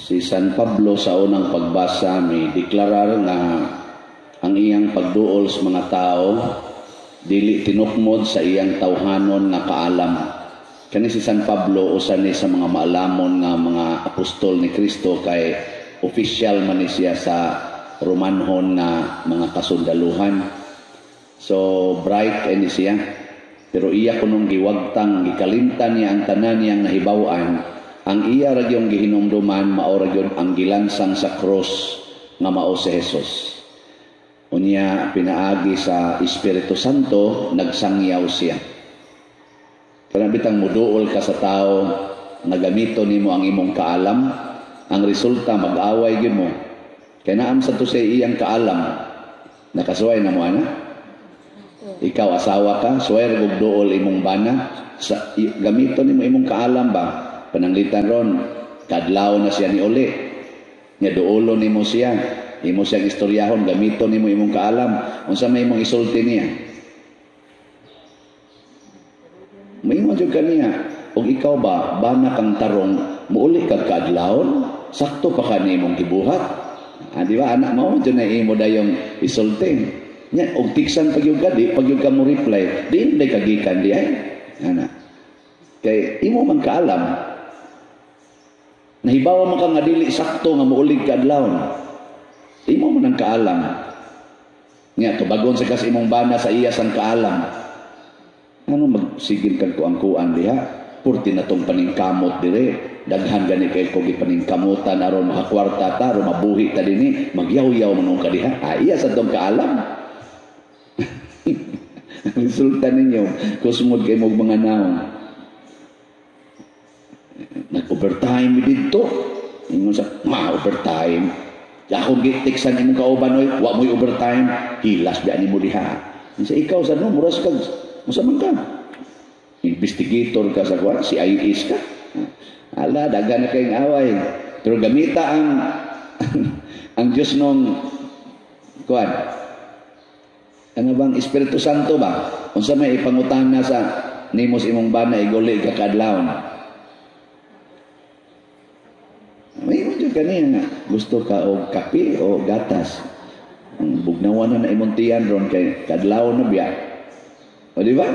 Si San Pablo sa unang pagbasa may deklarar nga ang iyang pagduol sa mga tao dili tinukmod sa iyang tawhanon nga kaalam. Kani si San Pablo usa ni sa mga maalamon nga mga apostol ni Kristo kay official man ni siya sa Romanhon nga mga kasundaluhan. So bright kay ni siya. Pero iya kunong giwagtang, gikalimtan niya ang tanan niyang nahibaw-an. Ang iya ra gyud gihinumduman mao ra gyud ang gilansang sa cross nga mao si Jesus. Unya pinaagi sa Espiritu Santo nagsangyaw siya. Kana bitang muduol ka sa tao nga gamito nimo ang imong kaalam, ang resulta mag-away gyud mo. Kay naam sa to sa iyang kaalam. Nakasuway na mo ana? Ikaw asawa ka, suway ra og duol imong bana, sa gamito nimo imong kaalam ba? Pananglitan ron, kadlaw na siya ni uli. Nya duolon nimo siya, imo siyang istoryahon, gamito nimo imong kaalam. Unsa may imong isulti niya? Moingon jud kaniya, og ikaw ba, bana kang tarong, muuli kag kaadlawon, sakto pa ka nimong gibuhat. Ah, di ba anak mo jud na imo dayong isulti. Nya og tiksan pag yung ka, di pag yung ka mo reply, di day kagikan di ay. Ana. Kay imo man kaalam. Nahibawa man ka nga dili sakto nga muulig ka adlawon. Imo man ang kaalam. Nya tubagon sa kas imong bana sa iya sang kaalam. Ano magsigil kag kuang-kuan diha? Purti na tong paningkamot dire. Daghan gani kay ko gipaningkamutan aron makakwarta ta, aron mabuhi ta dinhi, magyaw-yaw man ka diha. Ah, iya sa tong kaalam. Resulta ninyo, kusmod kay mong mga naong. Nag-overtime dito. Ingon sa, ma, overtime. Akong gitiksan imong kauban, oy, wa mo'y overtime. Hilas biya nimo diha. Sa ikaw sa no, muras kag, musa man ka. Investigator ka sa kuwan, si IS ka. Ala, dagan na kayong away. Pero gamita ang ang Diyos nung kuwan. Ano bang Espiritu Santo ba? Unsa may ipangutana sa nimos imong bana iguli ka kaadlawon. May mo jud kaniya nga gusto ka og kape o gatas. Ang bugnawan na imong tiyan ron kay kadlawon na biya. O di ba?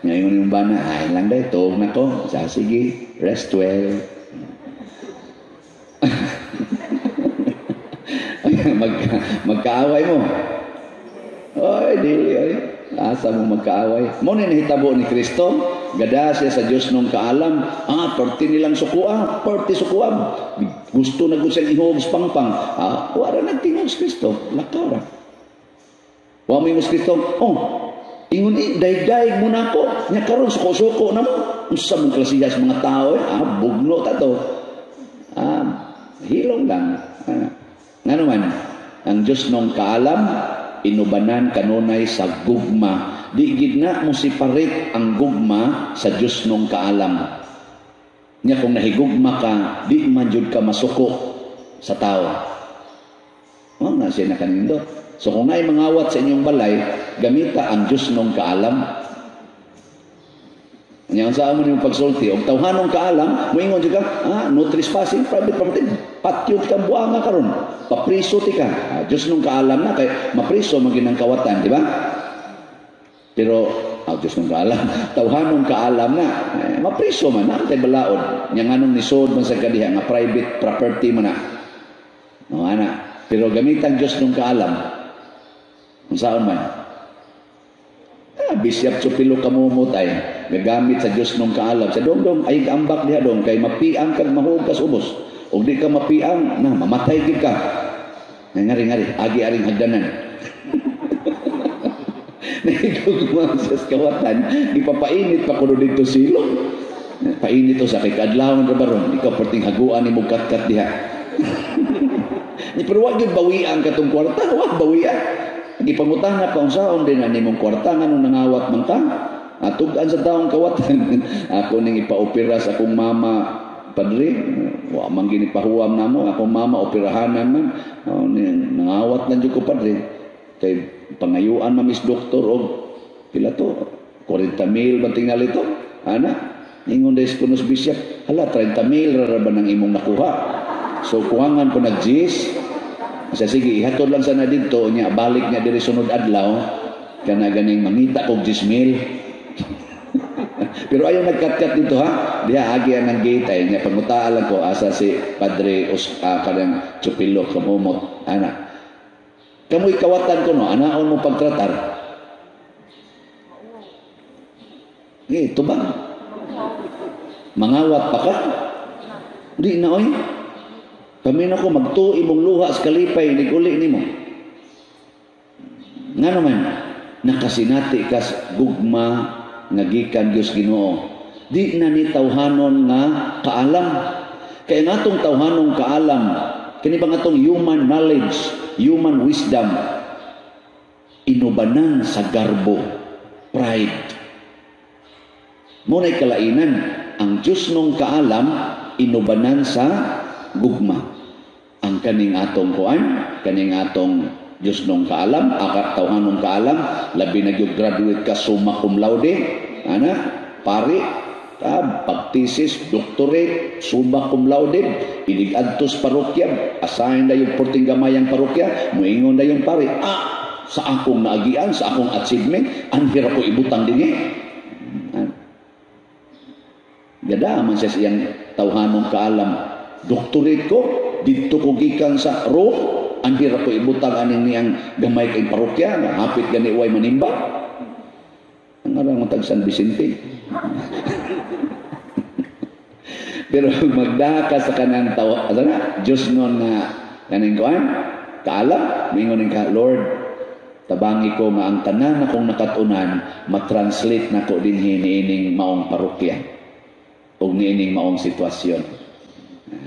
Ngayon yung bana, ay lang day, tuog na ko. Sa sige, rest well. Magkaaway mo. Oy, dili ay. Asa mo magkaaway? Mo ni nahitabo ni Kristo, gada siya sa Dios nung kaalam. Ah, perti nilang sukua, perti sukuam. Gusto na gud siyang ihog sa pangpang. Ah, wala nagtingog si Kristo, lakaw ra. Wa mo si Kristo, oh, ingon daig-daig mo na ako. Nya karon suko-suko na mo. Unsa mong klasiha sa mga tao eh? Ah, bugno ta to. Ah, hilom lang. Ah, ngano man, ang Dios nung kaalam inubanan kanunay sa gugma. Di gid na mo siparit ang gugma sa Dios nung kaalam. Nya kung nahigugma ka, di man jud ka masuko sa tao. Mao na siya nakanindot. So kung naay mangawat sa inyong balay, gamita ang Dios nung kaalam. Nya unsa mo nimong pagsulti og tawhanong kaalam, moingon jud ka, ah, no trespassing, private property, patyo ka buanga karon, papriso ti ka. Ah, Dios nung kaalam na kay mapriso man gyud ang kawatan, di ba? Pero ah, Dios nung kaalam, tawhanong kaalam na, eh, mapriso man na kay balaod. Nya nganong nisod man sa kadiha nga private property man na. No ana, pero gamitan Dios nung kaalam. Unsaon man? Ah, bisyap tsupilo kamumutay, gagamit sa Dios nung kaalam. Sa dongdong ay ambak diha dong kay mapiang kag mahugas ubos. Og di ka mapiang, na mamatay gid ka. Ngari ngari, agi aring hagdanan. Nahigugma sa kawatan, gipapainit pa kuno dito silong. Painit to sa kay kaadlawon ra baron, ikaw perting haguan nimo katkat diha. Pero wa gyud bawian katong kwarta, wa bawian. Gipangutana pa unsaon din na nimong kwarta nganong nangawat man ka? Atug-an sa taong kawatan. Ako ning ipaopera sa akong mama, padre. Wa man gini pahuwam namo, akong mama operahanan man. Oh, nangawat lang jud ko, padre. Kay pangayuan man mis doktor og pila to? 40 mil ba tingali to? Ana, ingon des kunos bisyak, hala 30 mil ra ba nang imong nakuha? So kuwangan po nag 10. Sa sige, ihatod lang sana didto nya, balik niya diri sunod adlaw kana ganing mangita og 10,000. Pero ayaw nagkat-kat dito ha. Diha agi ang gate ay niya pangutaan lang ko asa si Padre Os, kanang Chupilo kamumot ana. Kamoy kawatan ko no, anaon mo pagtratar. Eh, tubang. Mangawat pa ka? Di na oy. Kami na ko magtuo imong luha sa kalipay niguli nimo. Nga naman, nakasinati kas gugma nga gikan Dios Ginoo. Di na ni tawhanon nga kaalam. Kay nga atong tawhanong kaalam, kini ba nga atong human knowledge, human wisdom, inubanan sa garbo, pride. Muna'y kalainan, ang Diyos nung kaalam, inubanan sa gugma. Ang kaning atong kuan, kaning atong Diyos nung kaalam, akak tawhanong kaalam, labi na yung graduate ka summa cum laude, ana, pari, pagtisis, doctorate, summa cum laude, inig-adtos parokya, asahin na yung porting gamayang parokya, muingon na yung pari, sa akong naagian, sa akong achievement, anhira ko ibutang dinhi. Gada man siya siyang tawhanong kaalam. Doctorate ko, didto ko gikan sa Rome, anhira ko ibutang aning niyang gamay kay parokya, hapit gani way manimba. Ang arang matag San Vicente. Pero magdaha ka sa kanang tawa, asa na? Diyos nun nga kaning kuan, kaalam, mingon ka, Lord, tabangi ko nga ang tanan akong nakatunan, matranslate nako dinhi niining maong parokya o niining maong sitwasyon.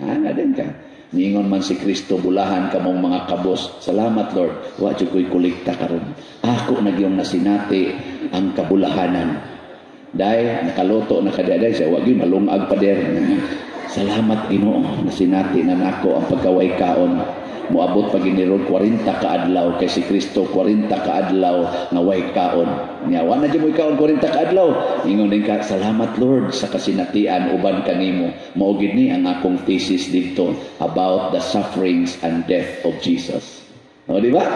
Ana din ka. Niingon man si Kristo, bulahan kamong mga kabos. Salamat Lord, wa jud ko'y kolekta karon. Ako na gyud nasinati ang kabulahanan. Dahil nakaluto na kadiaday siya, wa gyud malungag pa der. Salamat Ginoo, nasinati na nako ang pagkaway kaon. Moabot pa giniron 40 ka adlaw kay si Kristo 40 ka adlaw nga way kaon. Nya wa na jud moy kaon 40 ka adlaw. Ingon din ka, salamat Lord sa kasinatian uban kanimo. Mao gid ni ang akong thesis didto about the sufferings and death of Jesus. O di ba?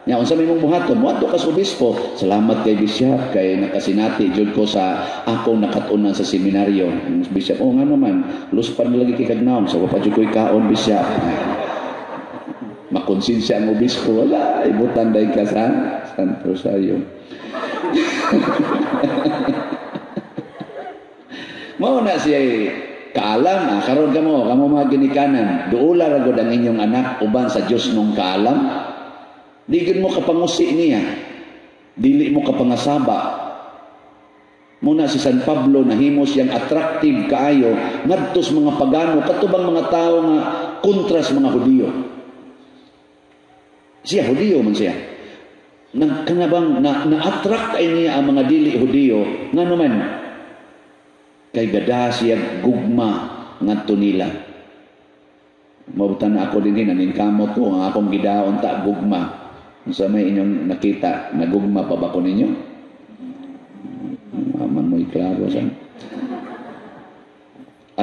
Nya unsa may mong buhaton? Moadto ka sa obispo. Salamat kay bishop kay nakasinati jud ko sa akong nakat-unan sa seminaryo. Ang bishop, oh nga naman, luspan lagi kay kagnaon sa wa pa jud koy kaon bishop. Makonsensya ang obispo, wala, ibutan dahil ka sa San Rosario. Mao na siya kaalam, karon kamo, kamo mga ginikanan, duula ra gud ang inyong anak uban sa Dios nung kaalam. Di gud mo kapangusi niya, dili mo kapangasaba. Muna si San Pablo nahimo siyang attractive kaayo ngadto sa mga pagano, katubang mga tawo nga kontra sa mga Hudiyo. Siya, Hudiyo man siya. Nagkanabang na-attract ay niya ang mga dili Hudiyo, nga naman, kay gada siya gugma ngadto nila. Mabutan na ako din, naningkamot ko, ang akong gidaon ta, gugma. Sa may inyong nakita, nagugma pa ba ko ninyo? Aman mo'y klaro sa.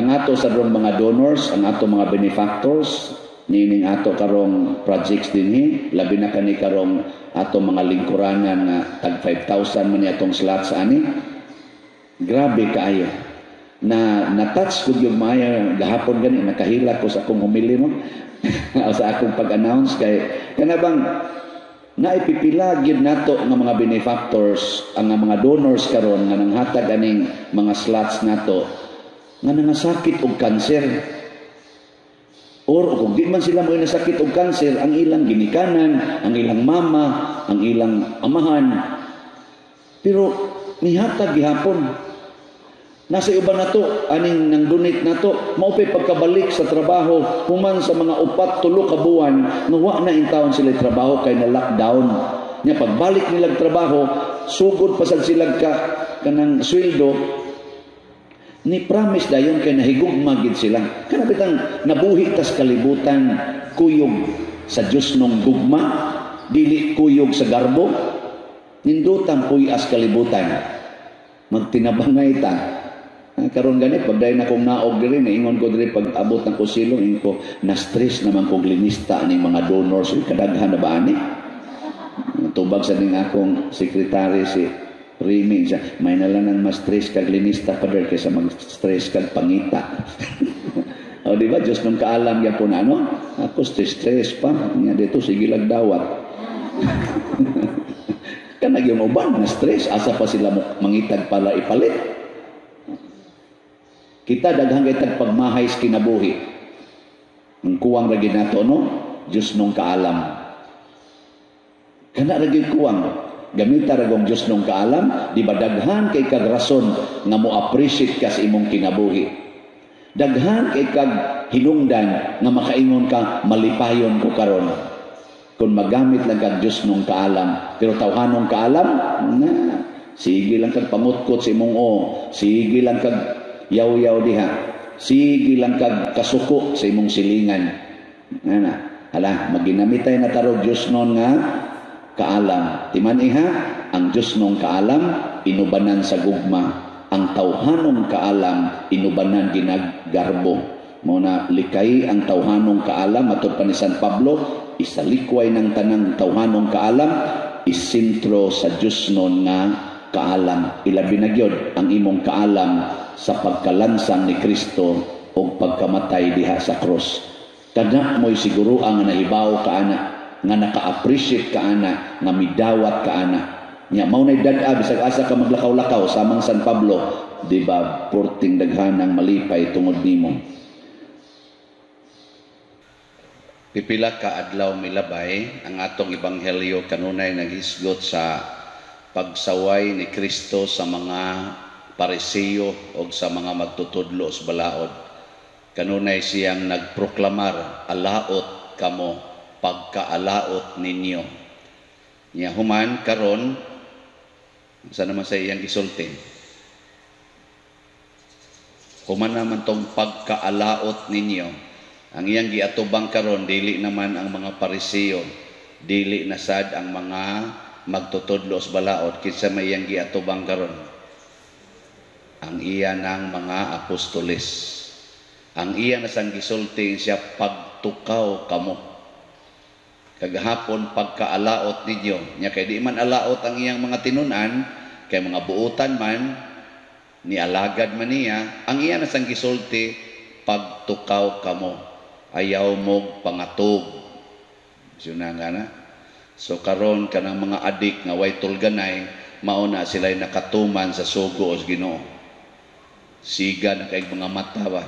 Ang ato sa drong mga donors, ang ato mga benefactors, nining ato karong projects dinhi, labi na kani karong ato mga lingkuranan nga tag 5,000 man atong slots ani. Grabe kaayo. Na na-touch ko yung maya gahapon gani nakahila ko sa akong humili no. Sa akong pag-announce kay kanabang naipipila gyud nato nga mga benefactors, ang mga donors karon nga nanghatag aning mga slots nato nga nangasakit og kanser. Or kung di man sila mo nasakit og kanser, ang ilang ginikanan, ang ilang mama, ang ilang amahan. Pero nihatag gihapon. Nasa uban nato, aning nang donate nato, mao pay pagkabalik sa trabaho, human sa mga 4-3 ka buwan, nga wa na intawon sila trabaho kay na lockdown. Nya pagbalik nilang trabaho, sugod pa sad sila ka kanang sweldo, ni promise dayon kay nahigugma gid sila. Kana bitang nabuhi tas kalibutan kuyog sa Dios nung gugma, dili kuyog sa garbo. Nindutan puy-as kalibutan. Magtinabangay ta. Karon gani pagdayon akong naog diri, niingon ko diri pag abot ng kusilong, ingon ko na stress naman kog linista aning mga donors. Uy, kadaghan na ba ani? Tubag sa ning akong sekretary si Remy siya, may nala nang mas stress kag linista, Father, kaysa mag-stress kag pangita. O di ba, Diyos nung kaalam gyapon ano? Ako stress stress pa nya dito, sige lag dawat. Kanag yung uban na stress, asa pa sila mangitag pala ipalit. Kita daghang kay tag pagmahay sa kinabuhi. Ang kuwang ra gid nato, no? Diyos nung kaalam. Kana ra gyud kuwang. Gamita ra gong Diyos nung kaalam, di ba daghan kay kag rason nga mo appreciate ka sa imong kinabuhi. Daghan kay kag hinungdan nga makaingon ka, "Malipayon ko karon." Kung magamit lang kag Diyos nung kaalam, pero tawhanong kaalam, na sige lang kag pangutkot sa imong o, sige lang kag yaw-yaw diha, sige lang kag kasuko sa imong silingan. Ana, hala, maginamitay na tarog Diyos nun nga kaalam. Timan iha, ang Diyos nung kaalam, inubanan sa gugma. Ang tawhanong kaalam, inubanan ginaggarbo. Mao na likay ang tawhanong kaalam, matod pa ni San Pablo, isalikway ng tanang tawhanong kaalam, isintro sa Diyos nun nga kaalam. Ilabi na gyud ang imong kaalam sa pagkalansang ni Kristo o pagkamatay diha sa krus. Kana mo'y siguro ang nahibaw ka ana, nga naka-appreciate ka ana, nga midawat ka ana. Nya mao nay dad-a bisag asa ka maglakaw-lakaw samang San Pablo, di ba, porting daghanang malipay tungod nimo. Pipila ka adlaw milabay ang atong ebanghelyo kanunay naghisgot sa pagsaway ni Kristo sa mga Pariseo og sa mga magtutudlo sa balaod. Kanunay siyang nagproklamar, "Alaot kamo, pagkaalaot ninyo." Nya human karon sa naman sa iyang gisulti. Human naman tong pagkaalaot ninyo, ang iyang giatubang karon dili naman ang mga Pariseo, dili na sad ang mga magtutudlo sa balaod. Kinsa may iyang giatubang karon? Ang iya ng mga apostoles. Ang iya na sang gisulti siya, "Pagtukaw kamo." Kagahapon, "Pagkaalaot ninyo." Nya kay di man alaot ang iyang mga tinun-an, kay mga buutan man, nialagad man niya, ang iya na sang gisulti, "Pagtukaw kamo. Ayaw mo pangatog." Siyuna nga na. So karon kanang mga adik nga way tulganay, mao na sila'y nakatuman sa sugo sa Ginoo. Siga na kay mga mata ba.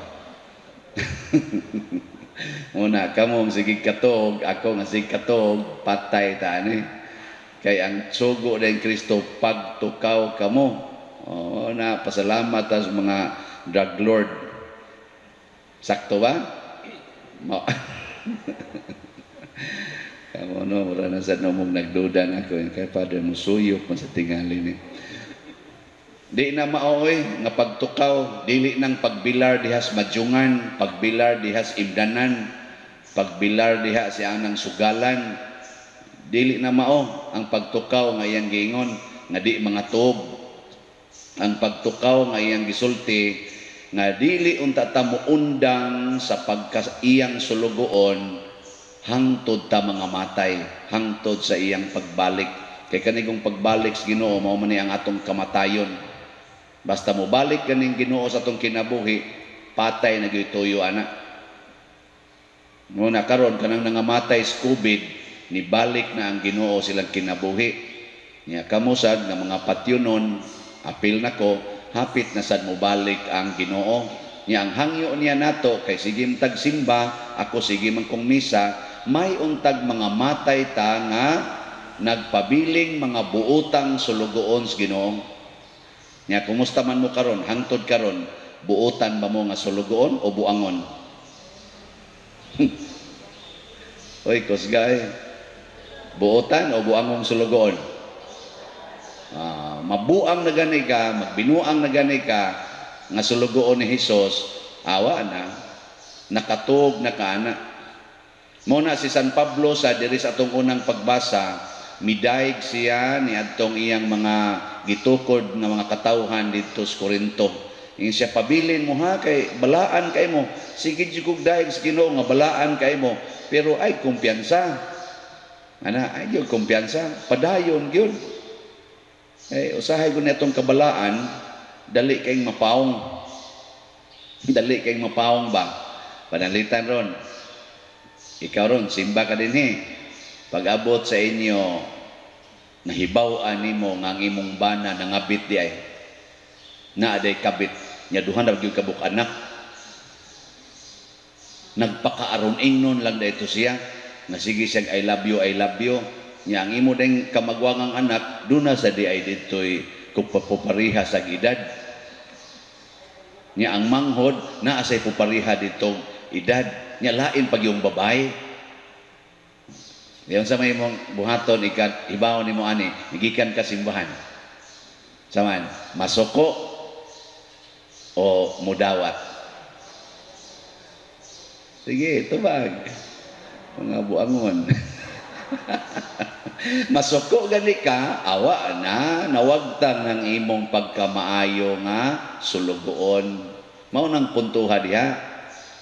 Muna kamo sige katog, ako nga sige katog, patay ta ani. Kay ang sugo din Kristo, "Pagtukaw kamo." Oh, na pasalamat ta sa mga drug lord. Sakto ba? Kamo no, mura na sa mong nagduda na ako. Kay Father, musuyok man sa tingali ni. Di na maoy nga pagtukaw, dili nang pagbilar dihas madyungan, pagbilar dihas imdanan, pagbilar diha si anang sugalan. Dili na mao ang pagtukaw nga iyang giingon nga di mga tuog. Ang pagtukaw nga iyang gisulti nga dili unta ta muundang sa pagka iyang sulugoon hangtod ta mga matay, hangtod sa iyang pagbalik. Kay kanigong pagbalik sa Ginoo mao man ni ang atong kamatayon. Basta mobalik kaning Ginoo sa atong kinabuhi, patay na gyud tuyo ana. Muna karon kanang nangamatay sa COVID, nibalik na ang Ginoo silang kinabuhi. Nya kamo sad nga mga patyonon, apil nako, hapit na sad mobalik ang Ginoo. Nya ang hangyo niya nato kay sige tagsimba, ako sige man kong misa, may untag mga matay ta nga nagpabiling mga buotang sulugoon sa Ginoo. Nya kumusta man mo karon, hangtod karon, buotan ba mo nga sulugoon o buangon? Oy, kusgay. Buotan o buangong sulugoon? Mabuang na gani ka, magbinuang na gani ka nga sulugoon ni Hesus, awa na, nakatug na ka ana. Muna si San Pablo sa diri sa atong unang pagbasa, midaig siya ni adtong iyang mga gitukod nga mga katawhan didto sa Korinto. Ingon siya, "Pabilin mo ha, kay balaan kay mo." Sige jud kog dayeg sa Ginoo nga balaan kay mo, pero ay kumpiyansa. Ana, ay gyud kumpiyansa, padayon gyud. Eh usahay gud atong kabalaan, dali kay mapaong. Dali kay mapaong ba? Panalitan ron. Ikaw ron, simba ka dinhi. Pag-abot sa inyo, nahibaw-an nimo nga ang imong bana nangabit di ay. Naa day kabit nya duha na gyud kabuk anak. Nagpakaaron ingnon lang dayto siya. Nga sige siyang "I love you, I love you." Nya ang imo ding kamagwangang anak duna sa di ay didtoy kupapariha sa edad. Nya ang manghod naa say pupariha didtong edad. Nya lain pag yung babae. Diyon sa may imong buhaton ikan hibaw nimo ani, gikan ka simbahan. Saman, masuko o mudawat? Sige, tubag. Mga buangon. Masuko gani ka, awa na, nawagtang ng imong pagkamaayo nga sulugoon. Mao nang puntuha diha.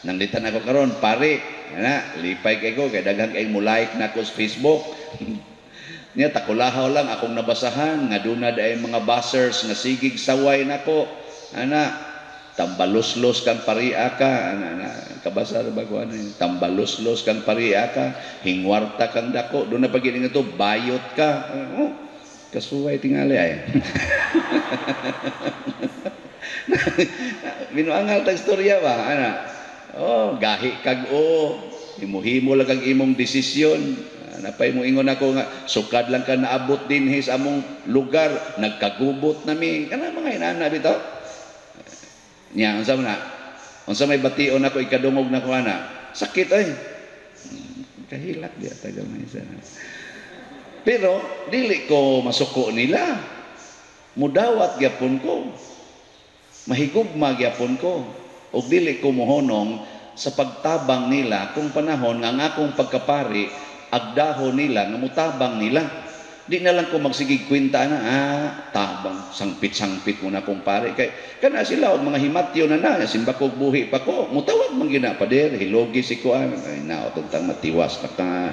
Nanglitan ako karon, pare, ana, lipay kay ko kay daghan kay mo like na ako sa Facebook. Nya takulahaw lang akong nabasahan nga duna ay mga buzzers nga sigig saway nako. Ana, tambaluslos kang paria ka, ana, ana, kabasa ra ba ko ano, tambaluslos kang paria ka, hingwarta kang dako, duna pa gid nga to bayot ka. Oh, kasuway tingali ay. Binuangal tag storya ba, ana. Oh, gahi kag o, himuhimo lang kag imong desisyon. Napay mo ingon ako nga sukad lang ka naabot dinhi sa among lugar, nagkagubot nami. Kana mga inana bitaw. Nya unsa man na? Unsa may bation ako ikadungog nako ana? Sakit ay. Kahilak di tagal may isa. Pero dili ko masuko nila. Mudawat gyapon ko. Mahigugma gyapon ko. Og dili ko mohonong sa pagtabang nila kung panahon nga ang akong pagkapari agdaho nila nga mutabang nila. Di na lang ko magsigig kwenta na, tabang, sangpit-sangpit mo na kong pare. Kay, kana sila, og mga himatyo na na, simba ko buhi pa ko, mutawag man gina, pader, hilogi si kuan. Ay, nao, tuntang matiwas na ka.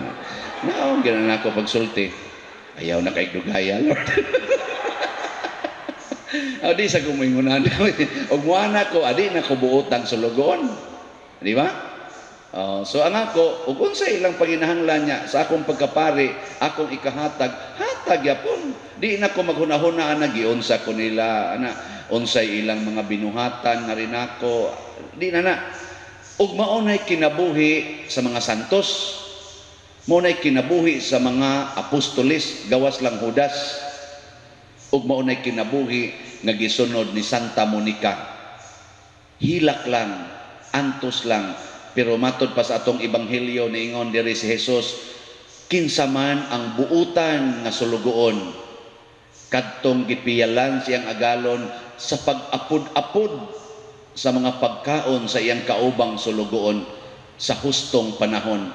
Nao, gina na ako pagsulti. Ayaw na kay dugaya, Lord. O, di sa kumingunan. Og muana ko, adi na ko buotang sulugoon. Di ba? So ang ako, ug unsa ilang panginahanglan niya sa akong pagkapari, akong ikahatag, hatag yapon. Di na ko maghunahuna ana giunsa ko nila, ana unsay ilang mga binuhatan nga rin ako. Di na na. Ug mao nay kinabuhi sa mga santos. Mao nay kinabuhi sa mga apostoles, gawas lang Judas. Ug mao nay kinabuhi nga gisunod ni Santa Monica. Hilak lang, antos lang, pero matod pa sa atong ebanghelyo niingon diri si Jesus, kinsa man ang buutan nga sulugoon kadtong gipiyalan siyang agalon sa pag-apod-apod sa mga pagkaon sa iyang kaubang sulugoon sa hustong panahon.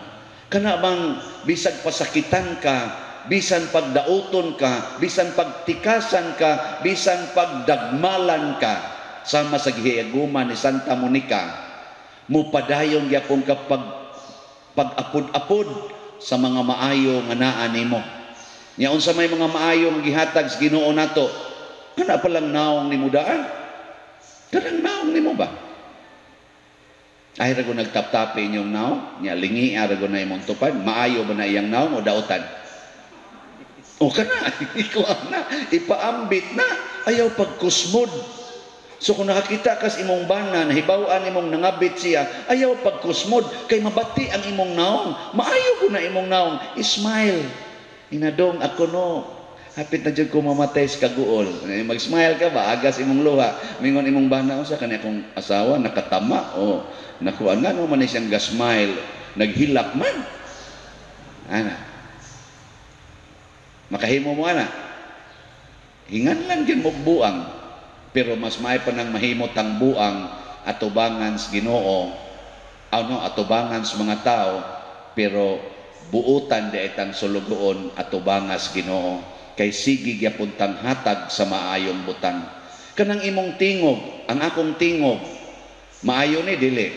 Kana bang bisag pasakitan ka, bisan pagdauton ka, bisan pagtikasan ka, bisan pagdagmalan ka, sama sa gihiaguman ni Santa Monica, mupadayon gyapon ka pag-apod-apod sa mga maayo nga naa nimo. Nya unsa may mga maayo nga gihatag sa Ginoo nato, kana pa lang naong nimo daan. Kanang naong nimo ba? Ay ra ko nagtaptapi inyong naong, nya lingi ra ko na imong tupad, maayo ba na iyang naong o dautan? O kana, ikuha na, ipaambit na, ayaw pagkusmod. So kung nakakita kas imong bana, nahibaw-an imong nangabit siya, ayaw pagkusmod, kay mabati ang imong naong. Maayo ko na imong naong. Smile. Inadong ako no, hapit na jud ko mamatay sa kaguol. Mag-smile ka ba, agas imong luha. Mingon imong bana, unsa kani akong asawa, nakatama, o nakuan nga no man siyang ga-smile, naghilak man. Ana. Makahimo mo ana. Hingan lang gyud mo buang. Pero mas may pa nang mahimot ang buang atubangan sa Ginoo, ano atubangan sa mga tao, pero buutan di itang sulugoon atubangan sa Ginoo kay sige gyapon tang hatag sa maayong butang. Kanang imong tingog, ang akong tingog, maayo ni dili?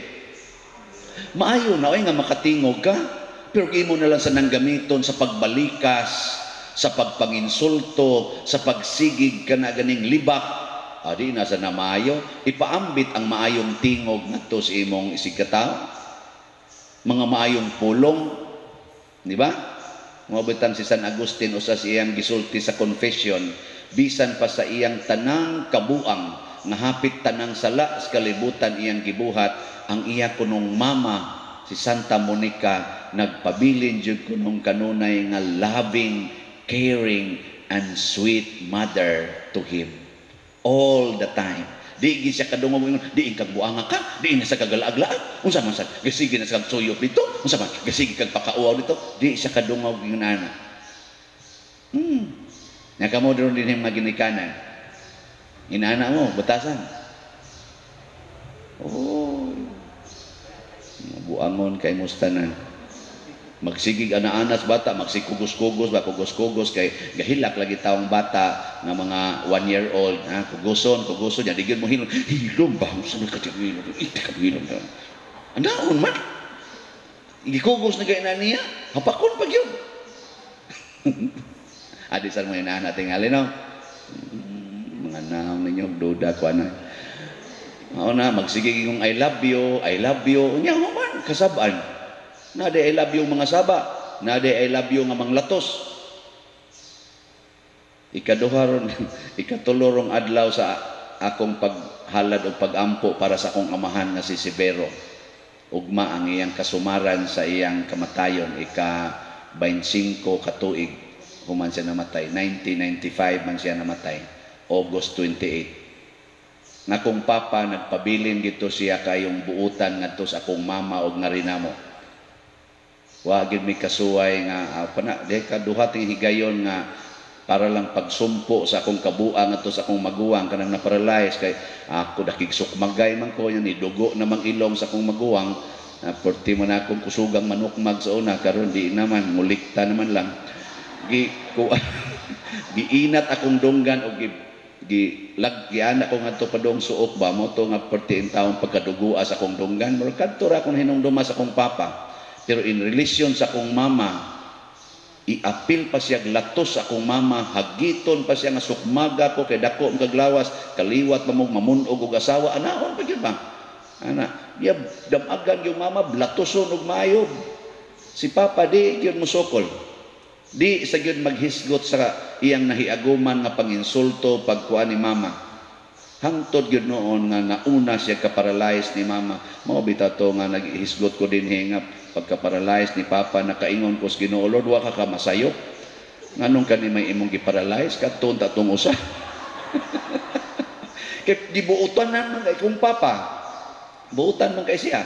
Maayo na oy nga makatingog ka, pero imo na lang sa nang gamiton sa pagbalikas, sa pagpanginsulto, sa pagsigig ka na ganing libak, adi na sa na maayo. Ipaambit ang maayong tingog ngadto sa imong isigkatawo. Mga maayong pulong, di ba? Mao bitang si San Agustin, usa sa iyang gisulti sa confession, bisan pa sa iyang tanang kabuang nga hapit tanang sala sa kalibutan iyang gibuhat, ang iya kunong mama si Santa Monica nagpabilin jud kunong kanunay nga loving, caring and sweet mother to him all the time. Di gid siya kadungog ingon, "Diin kag buanga ka, diin na sa kagalaag-laag, unsa man sa gasige na sa kag suyop dito, unsa man gasige kag pakauaw dito." Di siya kadungog ingon ana. Nya kamo dron din mga ginikanan. Inana mo, batasan. Oh. Buangon kay musta na. Magsigig ana-anas bata, magsikugos-kugos ba, kugos-kugos kay gahilak lagi taong bata nga mga 1 year old, ha, kuguson, kuguson, yan, digin mo hilom, hilom ba, unsa man ka hilom, iti ka hilom. Andaon man. Gikugos na kay na niya, hapakon pag yun. Adi sa mga inaana tingali, no? Mga naong ninyo, duda ko ana. Mao na, magsigig yung "I love you, I love you." Unya man, kasabaan. Nade "I love you" mga saba. Nade "I love you" nga manglatos. Ikaduha ron, ikatulo rong adlaw sa akong paghalad o pagampo para sa akong amahan nga si Severo. Ugma ang iyang kasumaran sa iyang kamatayon, ika 25 katuig human siya namatay. 1995 man siya namatay. August 28. Nga akong papa nagpabilin gito siya kayong buutan ngadto sa akong mama og ngarinamo. Wa gid mi kasuway nga pana di ka duha ting higayon nga para lang pagsumpo sa akong kabuang ngadto sa akong maguwang kanang na-paralyze kay ako dakig sukmagay man ko ni dugo namang ilong sa akong maguwang. Perti man akong kusugang manukmag sa una, karon di naman, ngulikta naman lang. Gi ku giinat akong dunggan og gi gi lagyan ako ngadto padong suok ba mo to nga perti in taong pagkadugua sa akong dunggan. Murag kadto ra akong hinumduma sa akong papa, pero in relation sa akong mama, iapil pa siya latos sa akong mama, hagiton pa siya nga sukmaga ko kay dako ang kaglawas, kaliwat pa mong mamunog og asawa, anaon pa gyud ba ana ya damagan yung mama, blatoson og maayo. Si papa di gyud mosukol, di sa gyud maghisgot sa iyang nahiaguman nga panginsulto pagkuan ni mama, hangtod gyud noon nga nauna siya kaparalyze ni mama. Mao bitaw to nga naghisgot ko dinhi nga pagka-paralyze ni papa, nakaingon ko sa Ginoo, "Lord, wa ka masayop, nganong kani may imong giparalyze kadton ta tong usa?" Kay gibuotan man kay kung papa, buotan man kay siya.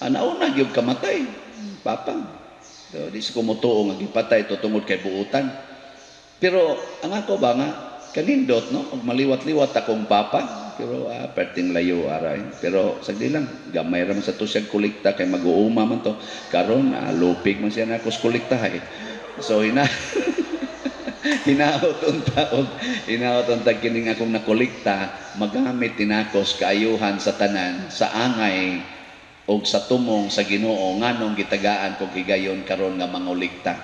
Nauna gyud kamatay papa. So, di sa kumutuo nga gipatay to tungod kay buotan. Pero ang ako ba nga kanindot, no, og maliwat-liwat akong papa, pero perting layo aray. Pero sagdi lang, gamay ra man sa to siya kolekta kay mag-uuma man to. Karon lupig man siya nako sa kolekta eh. So hinaot unta og hinaot unta kining akong nakolekta magamit tinako sa kaayuhan sa tanan, sa angay og sa tumong sa Ginoo, nganong gitagaan kog higayon karon nga mangolekta.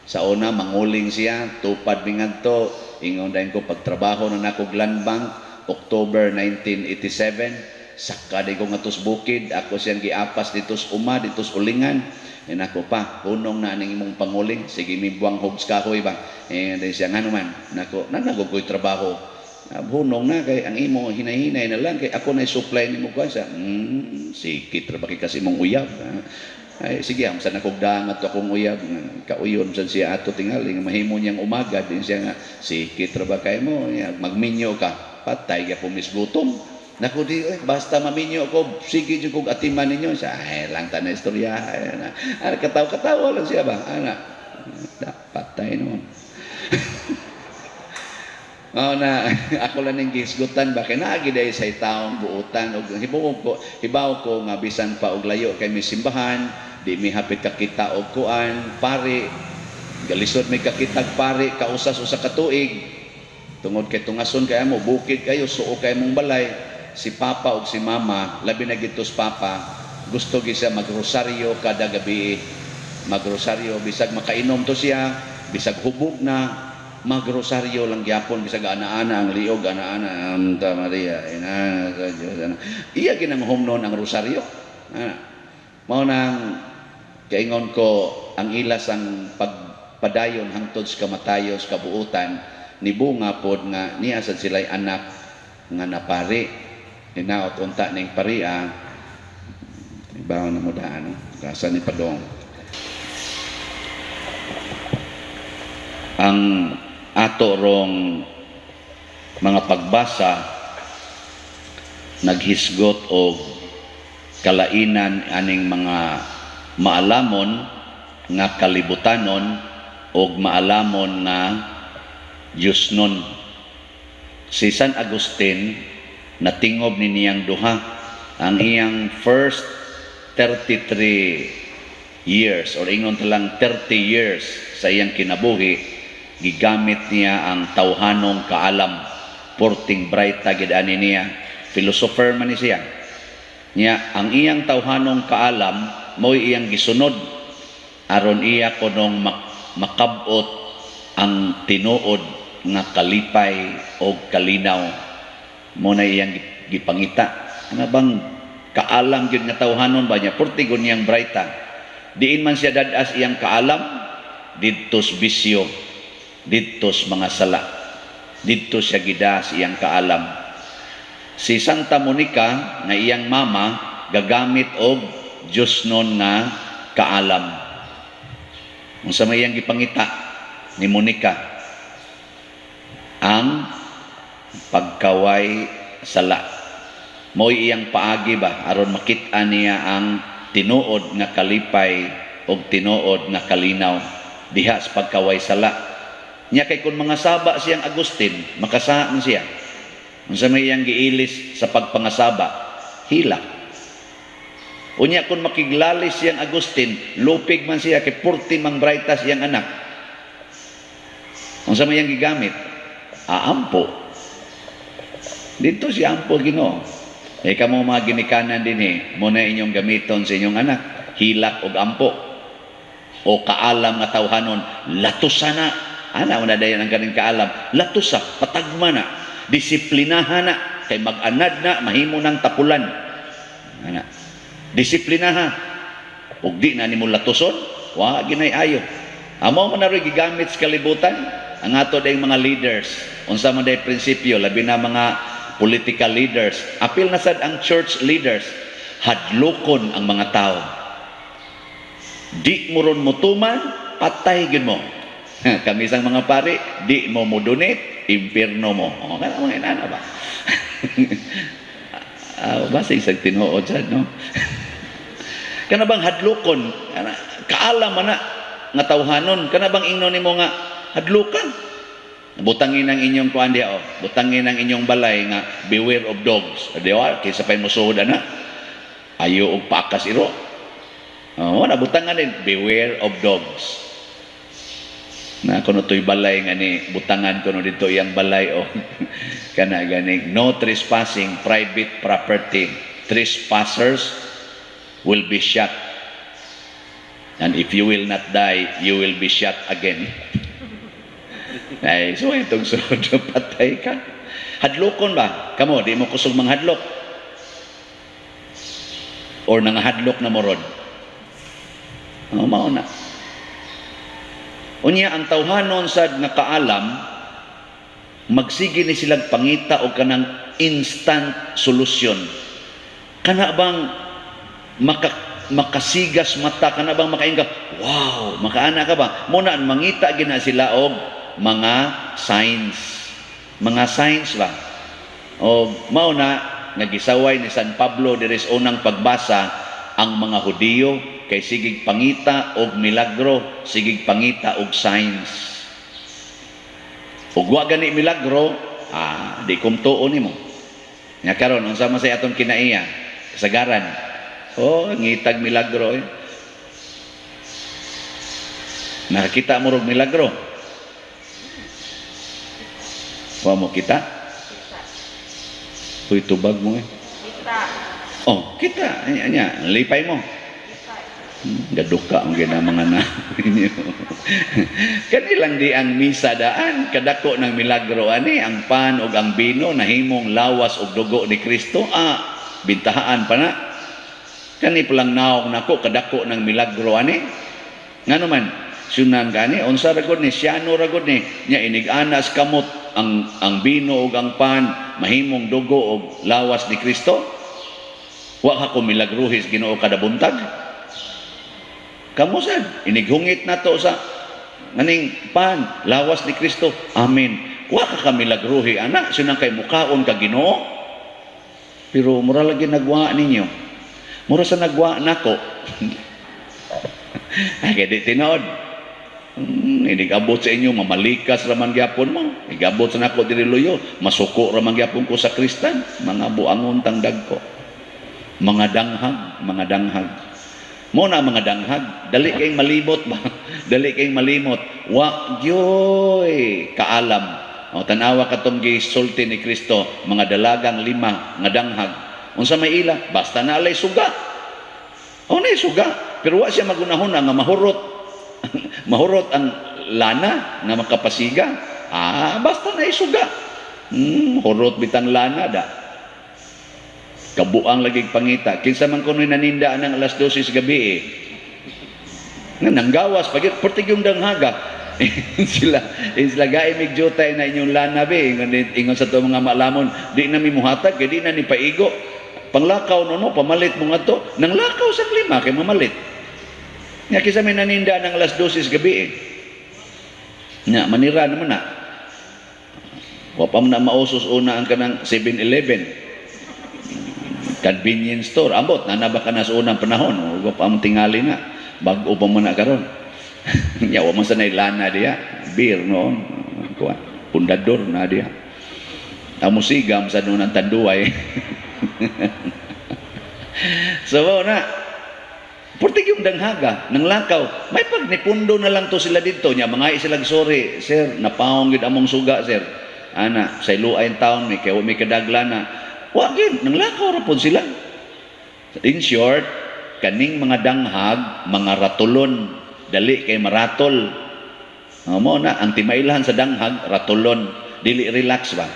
Sa una manguling siya, tupad mi ngadto, ingon dayon ko pagtrabaho na nako Land Bank October 1987, saka di ko ngadto sa bukid, ako siyang giapas dito sa uma, dito sa ulingan. Yan ako pa, hunong na aning imong panguling, sige mi buwang hogs kahoy ba. Eh, din siya, ngano man, nako, nanago ko'y trabaho. Hunong na kay ang imo hinay-hinay na lang kay ako na supply nimo ko siya. Sikit ra ba kay kasi imong uyab. Ay sige, am sa nakugdang ato akong uyab kauyon san siya ato tingali nga mahimo niyang umaga din siya nga sikit ra ba kay mo ya, magminyo ka patay ka pumisgutom. Naku di, eh, basta maminyo ko, sige jud kog atiman ninyo. Siya, ay lang ta na istorya. Ay, na. Ana, katawa-katawa lang siya ba? Ana, da, patay noon. Mao na ako lang ning gisgutan ba kay naagi dahil sa taong buutan og hibaw ko nga bisan pa og layo kay mi simbahan, di mi hapit kakita og kuan pari, galisod mi kakitag pari kausas usa ka tuig. Tungod kay tungason kay mo, bukid kayo, suo kay mong balay, si papa ug si mama, labi na gid papa, gusto gyud siya magrosaryo kada gabi. Magrosaryo bisag makainom to siya, bisag hubog na, magrosaryo lang gyapon bisag ana-ana ang liog, ana-ana Anta Maria, ina sa Dios. Ana. Iya ginang humnon ang rosaryo. Ana. Mao nang kaingon ko ang ilas ang pagpadayon hangtod sa kamatayon sa kabuutan nibunga pod nga niya sad sila'y anak nga napari. Hinaot unta ning paria ibaw na mo daan, no? Kasa ni Padong. Ang ato rong mga pagbasa naghisgot og kalainan aning mga maalamon nga kalibutanon og maalamon nga Diyosnon. Si San Agustin natingob ni niyang duha ang iyang first 33 years or ingon talang 30 years sa iyang kinabuhi, gigamit niya ang tawhanong kaalam. Porting brighta gid ani niya, philosopher man ni siya. Niya ang iyang tawhanong kaalam mo'y iyang gisunod aron iya kunong makabot ang tinuod nga kalipay o kalinaw. Mo na iyang gipangita. Ano bang kaalam gyud nga tawhanon ba niya? Porti gun niyang brighta. Diin man siya dadas iyang kaalam, didtos bisyo, didtos mga sala. Didto siya gidas iyang kaalam. Si Santa Monica nga iyang mama gagamit og Diyosnon nga kaalam. Unsa may iyang gipangita ni Monica? Ang pagkaway sala. Mo'y iyang paagi ba aron makit-a niya ang tinuod nga kalipay og tinuod nga kalinaw diha sa pagkaway sala. Nya kay kun mga saba siyang Agustin, makasama man siya. Unsa may iyang giilis sa pagpangasaba? Hilak. Unya kun makiglalis siyang Agustin, lupig man siya kay purti mang braytas iyang anak. Unsa may iyang gigamit? Aampo. Dito si ampo Ginoo. Eh kamo mga ginikanan dinhi, mo na inyong gamiton sa inyong anak, hilak og ampo. O kaalam nga tawhanon, latusa na. Ana mo na dayon ang kaning kaalam, latusa, patagma na, disiplinahan na, kay mag-anad na, mahimo nang tapulan. Ana. Disiplinaha. Ug di na nimo latuson, wa ginay ayo. Amo man na rin gigamit sa kalibutan ang ato dayong mga leaders. Unsa man day prinsipyo, labi na mga political leaders, apil na sad ang church leaders, hadlokon ang mga tao. Di mo ron motuman, patay gyud mo. Kami sang mga pari, di mo mo-donate, impierno mo. O, kana mga inana ba? Basta isang tinuod sad, no? Kana bang hadlokon, kana kaalam man na nga tawhanon, kana bang ingnon nimo nga hadlokan? Butangin ang inyong kuan diha, oh. Butangin ang inyong balay nga beware of dogs. Di ba? Kaysa pa'y musuod ana. Ayo og pakas iro. Oh, nabutangan din beware of dogs. Na kuno to'y balay nga ni butangan kuno dito iyang balay oh. Kana ganing no trespassing, private property. Trespassers will be shot. And if you will not die, you will be shot again. Ay, so itong sunod patay ka. Hadlokon ba? Kamo, di mo kusog manghadlok. Or nangahadlok na morod. Oh, mao na. Unya, ang tawhanon sad nga kaalam, magsige ni silang pangita o kanang instant solution. Kana bang makasigas mata, kana bang makainga, wow, makaana ka ba? Muna, mangita gina sila og mga signs. Mga signs ba? O mao na nga gisaway ni San Pablo diri sa unang pagbasa ang mga Hudiyo kay sigig pangita og milagro, sigig pangita og signs. Ug wa gani milagro, di kumtuo nimo. Nya karon unsa man say atong kinaiya? Kasagaran. Oh, ngitag milagro eh. Nakakita mo rog milagro. Wa mo kita? Uy, tubag mo eh. Kita. Oh, kita. Anya, anya. Lipay mo. Gaduka ang gina mga na ninyo. Kanilang di ang misa daan, kadako ng milagro ani, ang pan ug ang bino nahimong lawas ug dugo ni Kristo. Ah, bintahaan pa na. Kani palang naong nako, kadako ng milagro ani. Ngano man, sunan gani, unsa ra gud ni, siyano ra gud ni, nya inig-anas kamot ang bino ug ang pan mahimong dugo ug lawas ni Kristo. Wa ka ko milagruhis Ginoo kada buntag. Kamo sad, inighungit nato sa nganing pan, lawas ni Kristo. Amen. Wa ka kamilagruhi ana, sinang kay mukaon ka Ginoo. Pero mura lagi nagwa ninyo. Mura sa nagwa nako. Ay, kay di tinuod. Inigabot sa inyo, mamalikas raman gyapon mo. Igabot sa nako diri luyo, masuko raman gyapon ko sa kristan. Mga buangon tang dagko. Mga danghag, mga danghag. Mo na mga danghag, dali kayong malibot ba? Dali kayong malimot. Wa gyoy kaalam. O tan-awa katong gisulti ni Kristo, mga dalagang lima nga danghag. Unsa may ila? Basta na alay suga. O na suga, pero wa siya magunahuna nga mahurot. Mahurot ang lana nga makapasiga. Ah, basta na suga. Hurot bitang lana da. Kabuang lagi pangita. Kinsa man kuno'y naninda ang alas 12 sa gabi eh. Nga nanggawas pag pertig yung danghaga. Sila sila gae mig jutay na inyong lana be. Ingon, ingon sa to mga maalamon, di na mi muhatag kay di na ni paigo. Panglakaw no no pamalit mo ngadto. Nang lakaw sa lima kay mamalit. Nga kinsa may naninda ng alas 12 sa gabi eh. Nya manira naman na. Wa pa man na mausos una ang kanang 7-Eleven. Convenience store. Ambot, nanaba ka na sa unang panahon. Wa pa mo tingali na. Bag-o pa man na karon. Nya wa man sa lana diya. Beer noon. Kuan. Pundador na diya. Ang musigam sa noon ang Tanduay. So na. Portig yung danghaga, nang lakaw, may pag nipundo na lang to sila dito nya, mga sila, "Sorry sir, napaong gid among suga, sir." Ana, sa iluay taon mi kay wa mi kadagla na. Wa gyud, nang lakaw ra pod sila. In short, kaning mga danghag, mga ratulon, dali kay maratol. Oh, mo na ang timailhan sa danghag, ratulon, dili relax ba?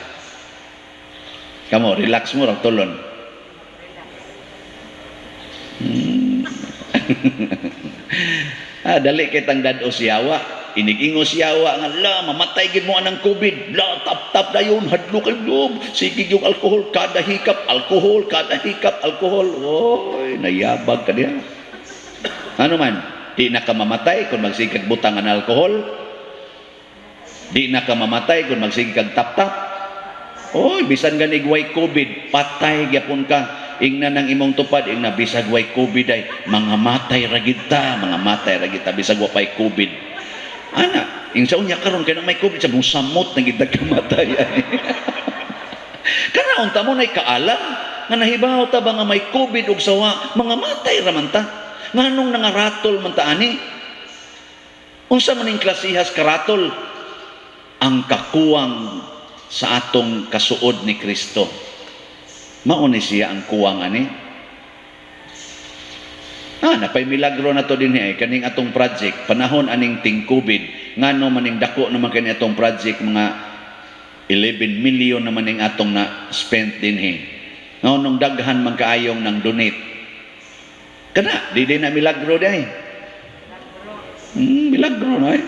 Kamo, relax mo, ratulon. Ah, dali kay tang dad-o siyawa. Inig-ingos yawa nga la mamatay gid mo anang COVID. La tap-tap dayon, hadlo kay loob. Sige yung alcohol kada hikap, alcohol kada hikap, alcohol. Oy, nayabag ka diha. Ano man, di na ka mamatay kung magsige kag butang ang alcohol. Di na ka mamatay kung magsige kag tap-tap. Oy, bisan ganig way COVID, patay gyapon ka. Ingna ng imong tupad, ingna bisag way COVID ay mga matay ra gid ta, mga matay ra gid ta bisag wa pay COVID. Ana, ing sa unya karon kay may COVID sa musamot na gid kamatay. Kana unta mo nay kaalam nga nahibaw ta ba nga may COVID ug sawa, mga matay ra man ta. Nganong nangaratol man ta ani? Unsa man ning klasihas karatol? Ang kakuwang sa atong kasuod ni Kristo. Mao ni siya ang kuwang ani. Ah, napay milagro na to din eh, kaning atong project, panahon aning ting COVID, ngano maning dako naman kani atong project, mga 11 million naman ning atong na spent din eh. Nganong daghan man kaayong nang donate. Kana, di din na milagro di. Milagro na eh.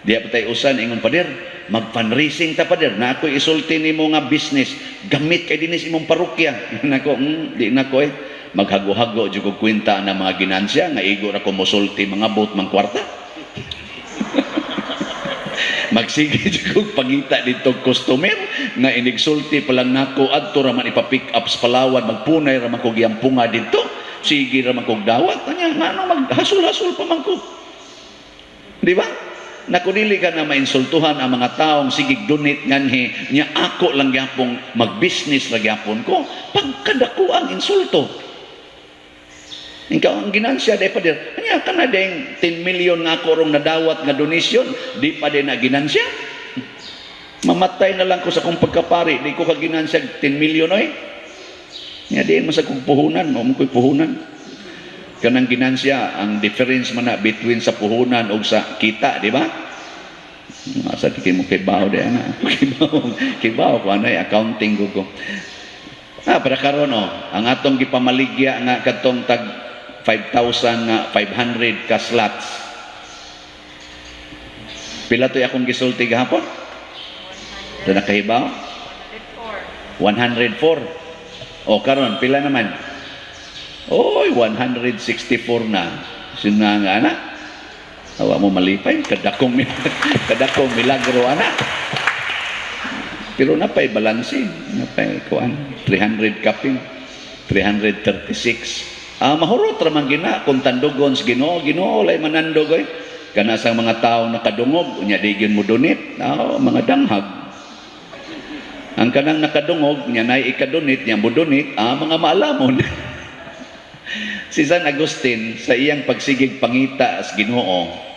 Di pa tayo usan, ingon pader, mag-fundraising ta pader, na ako isulti nimo nga business, gamit kay dinis imong parokya. Nako, di nako eh. Maghago-hago jud kog kwenta na mga ginansya nga igo ra ko mosulti mga bot mang kwarta. Magsige jud kog pangita dito customer nga inigsulti pa lang nako adto ra man ipa-pick up sa Palawan, magpunay ra man kog yampunga dito. Sige ra man kog dawat anya ngano maghasol-hasol pa man ko. Di ba? Naku, dili ka na mainsultuhan ang mga taong sigig donate nganhi nya ako lang gyapong mag-business ra gyapon ko pagkadako ang insulto. Ikaw ang ginansya di pa dir. Anya ka na ding 10 million nga ako rong nadawat nga donation, di pa din na ginansya. Mamatay na lang ko sa akong pagkapari, di ko kaginansya 10 million oy. Nya diin man sa kong puhunan, mao man ko'y puhunan. Kanang ginansya, ang difference man na between sa puhunan ug sa kita, di ba? Asa di mo kay bawo di ana. Kibaw, kibaw ko anay accounting ko ko. Ah, para karon oh, ang atong gipamaligya nga kadtong tag 5,000 nga 500 ka slots. Pila to'y akong gisulti gahapon? Ito nakahibaw? 104. O karon pila naman? Oy, 164 na. Sino nga ana? Awa mo malipay, kadakong kadakong milagro ana. Pero napay balanse, napay kuan, 300 kapin, 336. Ah, mahurot ra man gina kung tandugon sa Ginoo, Ginoo lay manandog oy. Kana sa mga tao nakadungog, unya di gyud mo donate, ah, mga danghag. Ang kanang nakadungog, nya nay ikadonate, nya mo donate, ah, mga maalamon. Si San Agustin sa iyang pagsigig pangita sa Ginoo,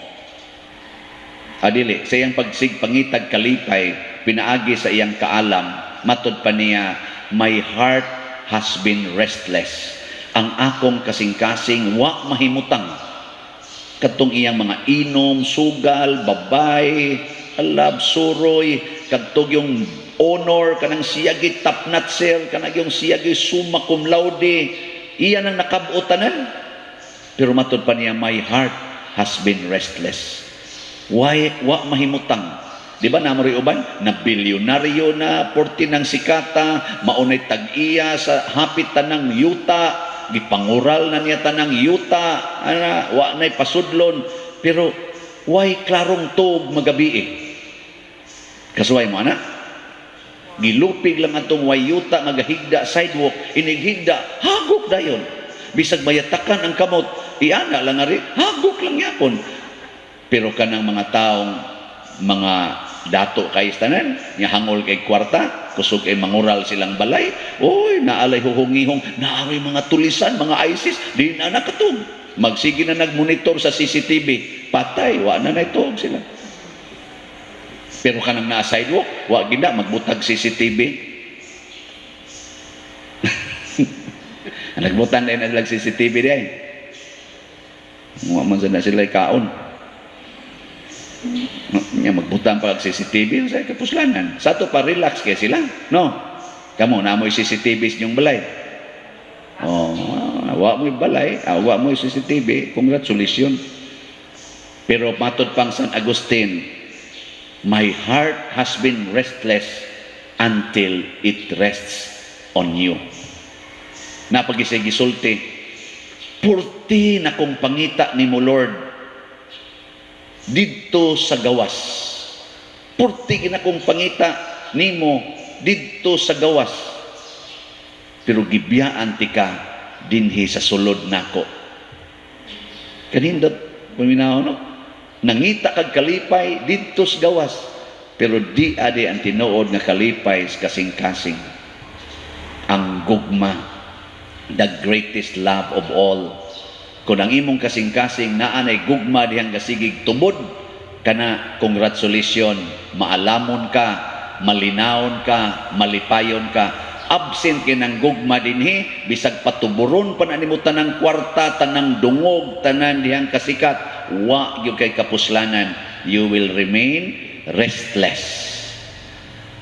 adili sa iyang pagsig pangitag kalipay pinaagi sa iyang kaalam, matod pa niya, "My heart has been restless." Ang akong kasing-kasing wa mahimutang. Katong iyang mga inom, sugal, babay, alab, suroy, kadtog yung honor, kanang siyagi top notcher, kanang yung siyagi summa cum laude, iya nang nakab-otanan. Pero matod pa niya, "My heart has been restless." Why, wa mahimutang. Di ba namo rin uban? Na bilyonaryo na, porti ng sikata, maunay tag-iya sa hapit tanang yuta, gipangural na niya tanang yuta, ana, wa na'y pasudlon. Pero, why klarong tuog magabi eh? Kasuway mo, ana? Gilupig lang atong way yuta nga gahigda sidewalk, inighigda, hagok dayon. Bisag mayatakan ang kamot, iana lang ari, hagok lang yapon. Pero kanang mga taong mga dato kay tanan, nya hangol kay kwarta, kusog kay mangural silang balay, oy, naalay huhungihong, naaroy mga tulisan, mga ISIS, di na nakatug. Magsige na nagmonitor sa CCTV, patay, wa na naituog sila. Pero kanang naa sidewalk, wa gina magbutag CCTV. Nagbutan din na CCTV di ay. Wa man sa na sila kaon. Nya magbutan pa og CCTV sa kapuslanan. Sa ato pa relax kay sila, no? Kamo na mo'y CCTV sa inyong balay. Oh, wa mo'y balay, ah, wa mo'y CCTV, congratulations. Pero matod pang San Agustin, "My heart has been restless until it rests on you." Napagisay gisulti, "Purti na kong pangita ni mo, Lord, didto sa gawas. Purti na kong pangita nimo didto sa gawas. Pero gibiyaan ti ka dinhi sa sulod nako." Kanindot paminaw, no? Nangita kag kalipay didto sa gawas, pero di adi ang tinuod nga kalipay sa kasing-kasing. Ang gugma, the greatest love of all. Kung ang imong kasing-kasing naa nay gugma dihang gasigig tubod, kana congratulations, maalamon ka, malinawon ka, malipayon ka. Absent kay ng gugma dinhi, bisag patuburon pa na nimo tanang kwarta, tanang dungog, tanan dihang kasikat, wa gyud kay kapuslanan. You will remain restless.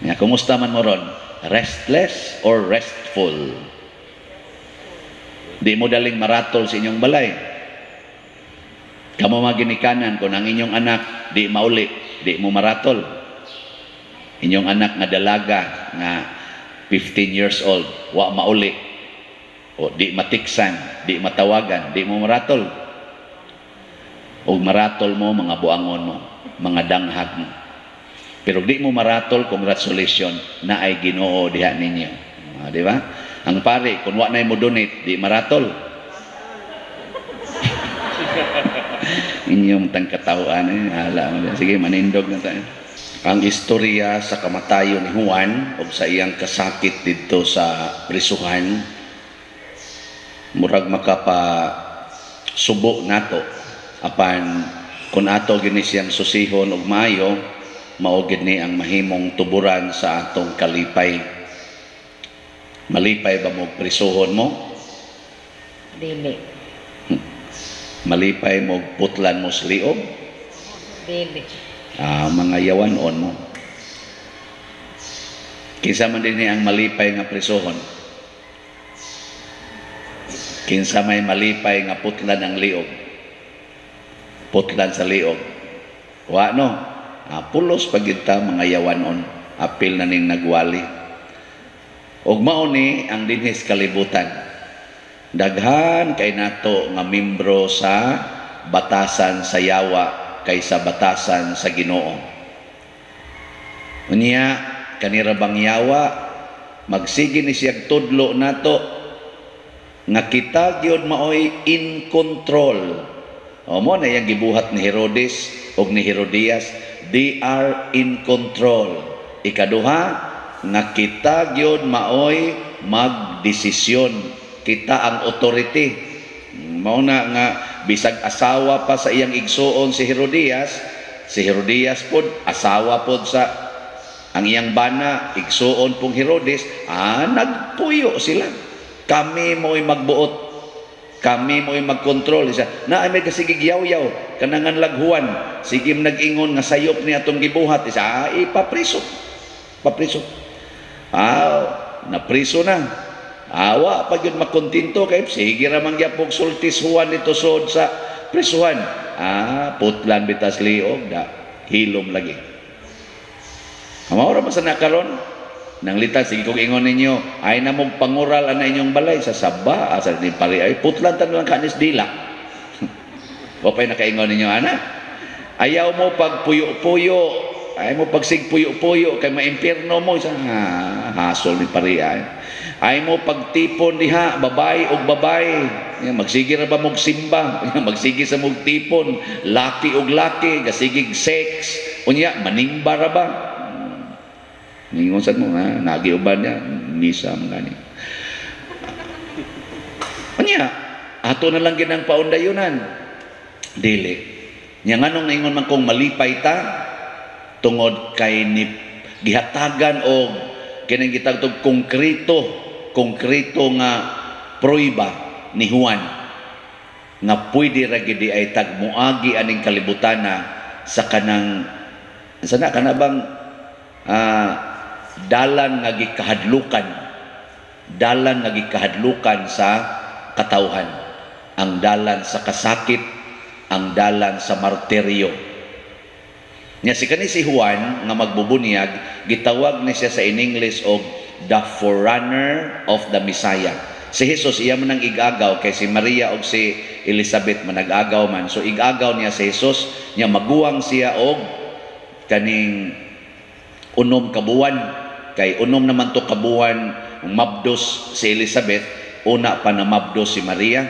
Nga kumusta man mo ron? Restless or restful? Di mo daling maratol sa inyong balay. Kamo mga ginikanan, kung ang inyong anak di mauli, di mo maratol. Inyong anak nga dalaga nga 15 years old, wa mauli, o di matiksan, di matawagan, di mo maratol. O maratol mo, mga buangon mo, mga danghag mo. Pero di mo maratol, congratulations, na ay Ginoo diha ninyo. Ah, di ba? Ang pare, kung wa na mo donate, di maratol. Inyong tangkatawaan, eh. Hala mo. Sige, manindog na tayo. Ang istorya sa kamatayon ni Juan o sa iyang kasakit dito sa prisuhan, murag makapa subo nato. Apan kung ato gini siyang susihon og maayo, Mao gid ni ang mahimong tuburan sa atong kalipay. Malipay ba mo prisuhon mo? Dili. Malipay mo putlan mo sa liog? Dili. Ah, mga yawanon mo. Kinsa man dinhi ang malipay nga prisuhon? Kinsa may malipay nga putlan ang liog? Putlan sa liog. Wa, no? Ah, pulos pag ta mga yawanon. Apil na ning nagwali. Og mao ni ang dinhis kalibutan. Daghan kay nato nga membro sa batasan sa yawa kaysa batasan sa Ginoo. Unya kanira bang yawa, magsige ni siyag tudlo nato nga kita gyud maoy in control. O mo na iyang gibuhat ni Herodes og ni Herodias, they are in control. Ikaduha, nga kita gyud maoy magdesisyon. Kita ang authority. Mao na nga bisag asawa pa sa iyang igsuon si Herodias, si Herodias pod asawa pod sa ang iyang bana, igsuon pong Herodes, nagpuyo sila. Kami mo'y magbuot. Kami mo'y magkontrol. Isa, na ay may kasigig yaw-yaw, kanangan laghuan, sige nag-ingon nga sayop ni atong gibuhat. Isa, ipapriso. Papriso. Napriso na. Awa pag yun makontento kay sige ra man gyapon sultis Juan dito sod sa prisuhan. Putlan bitas liog da hilom lagi. Mao ra man sa nakaron nang litan, sige kong ingon ninyo ay na mong pangural ana inyong balay sa saba asa ni pari ay putlan tan lang kanis dila. Wa pay nakaingon ninyo ana. Ayaw mo pag puyo-puyo, ay mo pagsig puyo-puyo kay maimpierno mo isa, hasol ni pari ay. Ay mo pagtipon diha, babay og babay. Magsige ra ba mog simba? Magsige sa mog tipon, laki og laki, gasigig sex. Unya manimba ra ba? Ningon sad mo ha, nagiuban niya, misa man gani. Unya, ato na lang ginang paundayunan. Dili. Nya nganong naingon man kong malipay ta tungod kay ni gihatagan og kining gitagtog konkreto konkreto nga pruiba ni Juan nga pwede ra gid ay tagmuagi aning kalibutana sa kanang sana kana bang dalan nga gikahadlukan sa katawhan, ang dalan sa kasakit, ang dalan sa martiryo. Nya si kani si Juan nga magbubunyag, gitawag ni siya sa in English og the forerunner of the Messiah. Si Jesus iya man ang igagaw kay si Maria og si Elizabeth man nag-agaw man. So igagaw niya si Jesus, nya maguwang siya og kaning 6 ka buwan, kay 6 naman to kabuwan mabdos si Elizabeth, una pa na mabdos si Maria.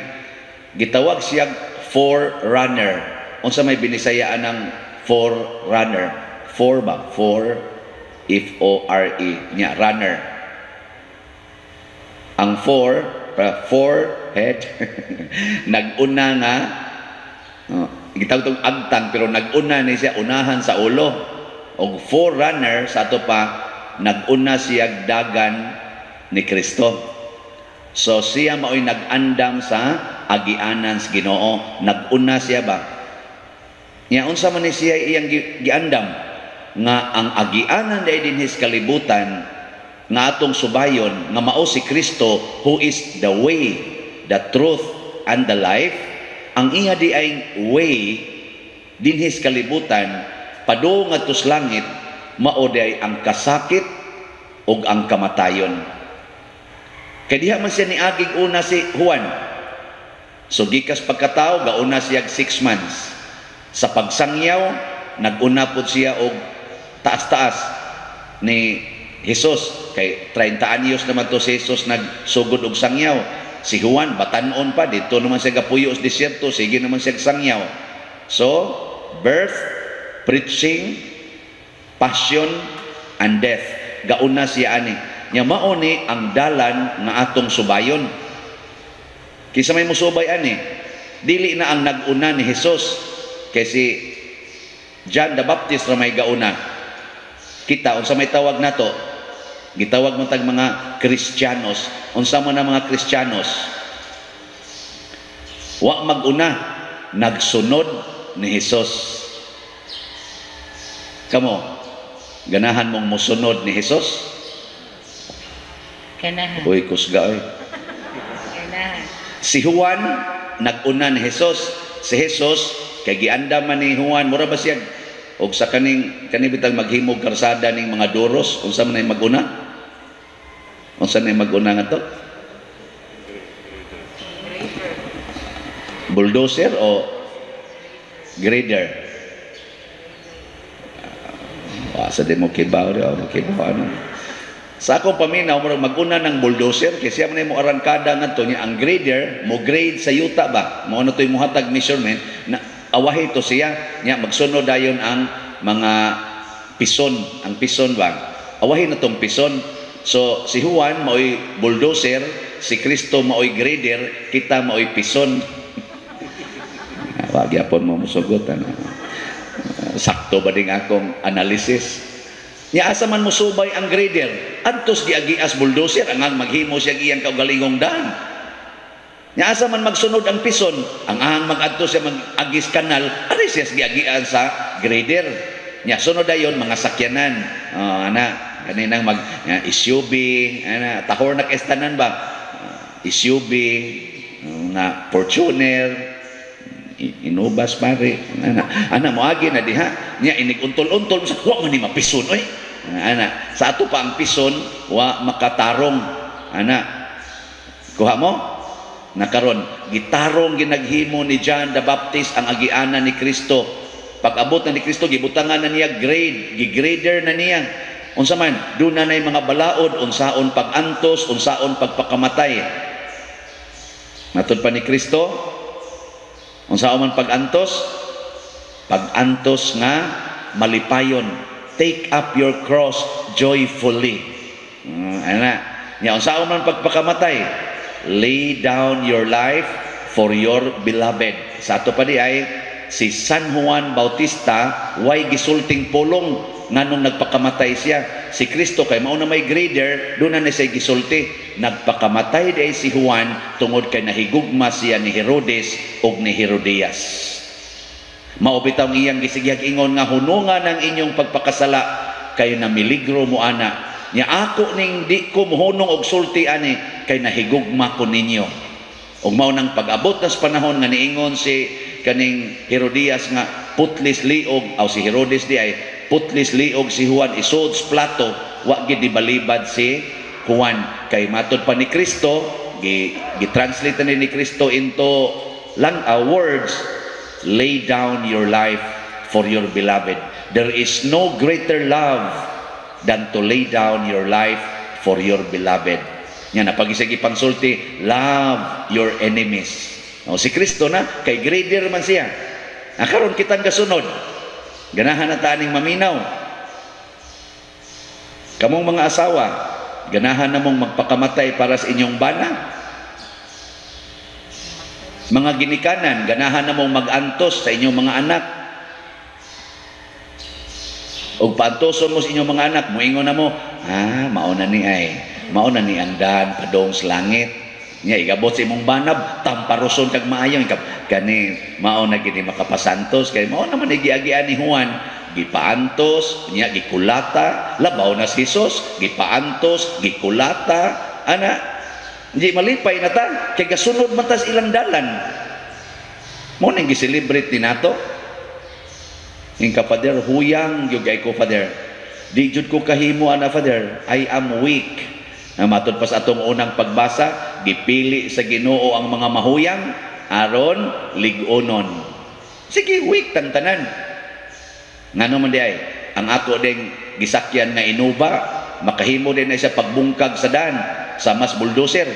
Gitawag siya forerunner. Unsa may binisayaan ng forerunner? Four ba? Four, F O R E nya runner. Ang four, four head, nag-una nga gitawag tong agtang pero nag-una ni siya unahan sa ulo. Og forerunner sa ato pa, nag-una siya dagan ni Kristo. So siya mao'y nag-andam sa agianan sa Ginoo. Nag-una siya ba? Nya unsa man ni siya iyang giandam? Nga ang agianan dai dinhis kalibutan nga atong subayon nga mao si Kristo, who is the way, the truth and the life. Ang iya di ay way dinhis kalibutan padung ngadto sa langit mao di ay ang kasakit ug ang kamatayon. Kay diha man siya niagig una si Juan. So gikas pagkatao, gauna siya 6 months. Sa pagsangyaw, nag-una pod siya og taas-taas ni Jesus, kay 30 anyos naman to si Jesus nagsugod og sangyaw. Si Juan batanon pa dito naman siya gapuyo sa disyerto, sige naman siya sangyaw. So birth, preaching, passion and death, gauna siya ani. Nya mao ni ang dalan nga atong subayon. Kinsa may musubay ani? Dili na ang nag-una ni Jesus, kay si John the Baptist ra may gauna. Kita, unsa may tawag nato? Gitawag mo tag mga Kristiyanos. Unsa man ang mga Kristiyanos? Wa maguna, nagsunod ni Hesus. Kamo, ganahan mong mosunod ni Hesus? Ganahan. Uy, kusga oy. Ganahan. Si Juan nag-una ni Jesus. Si Jesus kay gianda man ni Juan, mura ba siya og sa kaning kani bitang maghimog karsada ning mga duros, unsa man ay maguna? Unsa nay maguna nga to? Bulldozer o grader? Sa di mo kibaw di o makibaw ano. Sa akong paminaw, murag maguna ng bulldozer kay siya man ay mo arangkada ngadto niya. Ang grader mo grade sa yuta ba, mo ano to'y mohatag measurement na awahi to siya niya. Magsunod dayon ang mga pison, ang pison ba, awahi na tong pison. So si Juan maoy bulldozer, si Kristo maoy grader, kita maoy pison. Wa gyapon mo musugot ano. Sakto ba ding akong analysis? Nya asa man mosubay ang grader, adtos giagias bulldozer ang maghimo siya iyang kaugalingong daan. Nya asa man magsunod ang pison, ang ahang magadto siya mag-agis kanal, ari siya giagian sa grader. Nya sunod dayon mga sakyanan. Oh, ana kaninang mag SUV, ana tahor na kestanan ba? SUV, nga Fortuner, inubas pare, ana ana moagi na diha. Nya inig untol-untol sa wa man ni mapison oy. Ana sa ato pa ang pison wa makatarong ana. Kuha mo nakaron gitarong ginaghimo ni John the Baptist ang agianan ni Kristo. Pag-abot na ni Kristo, gibutangan na niya grade, gigrader na niya. Unsa man duna nay mga balaod, unsaon pag-antos, unsaon pagpakamatay. Matud pa ni Kristo, unsaon man pag-antos? Pag-antos nga malipayon. Take up your cross joyfully. Ana. Nya unsaon man pagpakamatay? Lay down your life for your beloved. Sa ato pa di ay si San Juan Bautista way gisulting pulong nganong nagpakamatay siya. Si Kristo kay mao na may grader, doon na siya gisulti. Nagpakamatay di si Juan tungod kay nahigugma siya ni Herodes og ni Herodias. Mao bitaw ang iyang gisigihag ingon nga hunungan ang inyong pagpakasala kay namiligro mo ana. Nya ako ning di ko mohunong og sulti ani kay nahigugma ko ninyo. Og mao nang pag-abot nas panahon nga niingon si kaning Herodias nga putlis liog, aw si Herodes di ay putlis liog si Juan isod sa plato, wa gid balibad si Juan kay matod pa ni Kristo, gi-translate ni Kristo into lang words, lay down your life for your beloved. There is no greater love than to lay down your life for your beloved. Nya napagisigi pangsulti, love your enemies. O, si Kristo na kay grader man siya. Karon kitang gasunod. Ganahan na ta aning maminaw. Kamong mga asawa, ganahan na mong magpakamatay para sa inyong bana. Mga ginikanan, ganahan na mong mag-antos sa inyong mga anak. Og paantoson mo sa inyong mga anak, moingon na mo, mao na ni ay, mao na ni ang daan padong sa langit. Nya igabot sa imong banab, tamparoson kag maayo kani mao na gini makapasantos kay mao naman ni giagian ni Juan, gipaantos, nya gikulata, labaw na si Jesus, gipaantos, gikulata, ana di malipay na ta kay gasunod man ta sa ilang dalan. Mo ning gi-celebrate ni nato. Ing ka, Father, huyang gyud kay ko, Father. Di jud ko kahimo ana, Father. I am weak. Na matod pa sa atong unang pagbasa, gipili sa Ginoo ang mga mahuyang aron lig-onon. Sige, weak tang tanan. Ngano man di ay ang ako ding gisakyan nga Innova, makahimo din na siya pagbungkag sa dan sa mas bulldozer.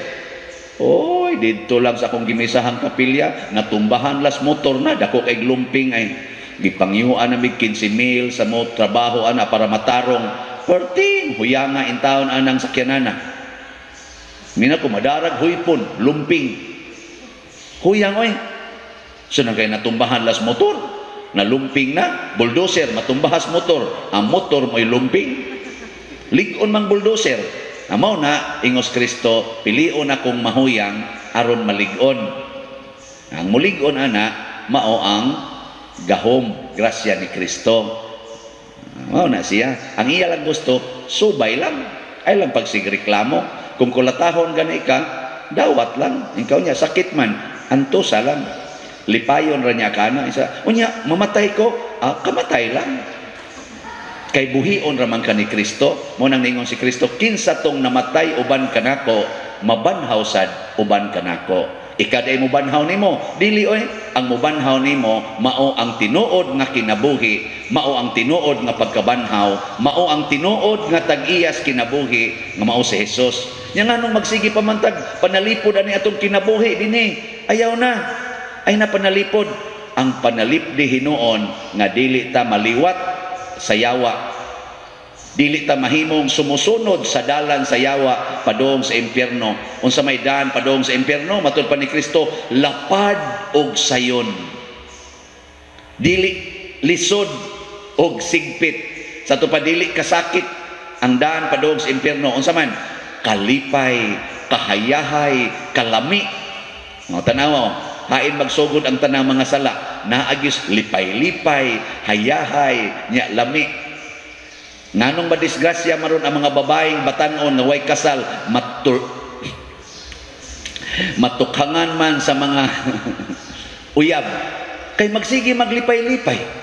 Oy, didto lang sa akong gimisahang kapilya, natumbahan las motor na, dako kay glumping ay gipangyuan na mig 15 mil sa mo trabaho ana para matarong. Perting huyanga in taon anang sakyanana. Mina ko madarag huypon, lumping. Huyang oy. So nang kay natumbahan las motor. Nalumping na, bulldozer, matumbahas motor. Ang motor mo'y lumping. Lig-on mang bulldozer. Mao na, ingos Kristo, pilion akong mahuyang aron malig-on. Ang mulig-on ana, mao ang gahom, grasya ni Kristo. Mao na siya. Ang iya lang gusto, subay lang. Ay lang pagsigreklamo. Kung kulatahon gani ka, dawat lang. Ikaw niya, sakit man, antosa lang. Lipayon ra niya kana. Isa, unya, mamatay ko, kamatay lang. Kay buhion ra man ka ni Kristo. Mo nang ningon si Kristo, kinsa tong namatay uban kanako, mabanhaw sad uban kanako. Ikaday mo banhaw nimo, dili oy, ang mobanhaw nimo mao ang tinuod nga kinabuhi, mao ang tinuod nga pagkabanhaw, mao ang tinuod nga tag-iyas kinabuhi nga mao si Jesus. Nya nganong magsige pa man tag panalipod ani atong kinabuhi dinhi? Ayaw na. Ay na panalipod. Ang panalipdi hinuon nga dili ta maliwat sa yawa. Dili ta mahimong sumusunod sa dalan sa yawa padung sa impyerno. Unsa may daan padung sa impyerno? Matud pa ni Kristo, lapad og sayon. Dili lisod og sigpit. Sa ato pa dili kasakit ang daan padung sa impyerno. Unsa man? Kalipay, kahayahay, kalami. O, tanaw, hain magsugod ang tanang mga sala, naagis lipay-lipay, hayahay, nya lami. Nganong madisgrasya maron ang mga babaeng batan-on nga way kasal, matukhangan man sa mga uyab, kay magsige maglipay-lipay.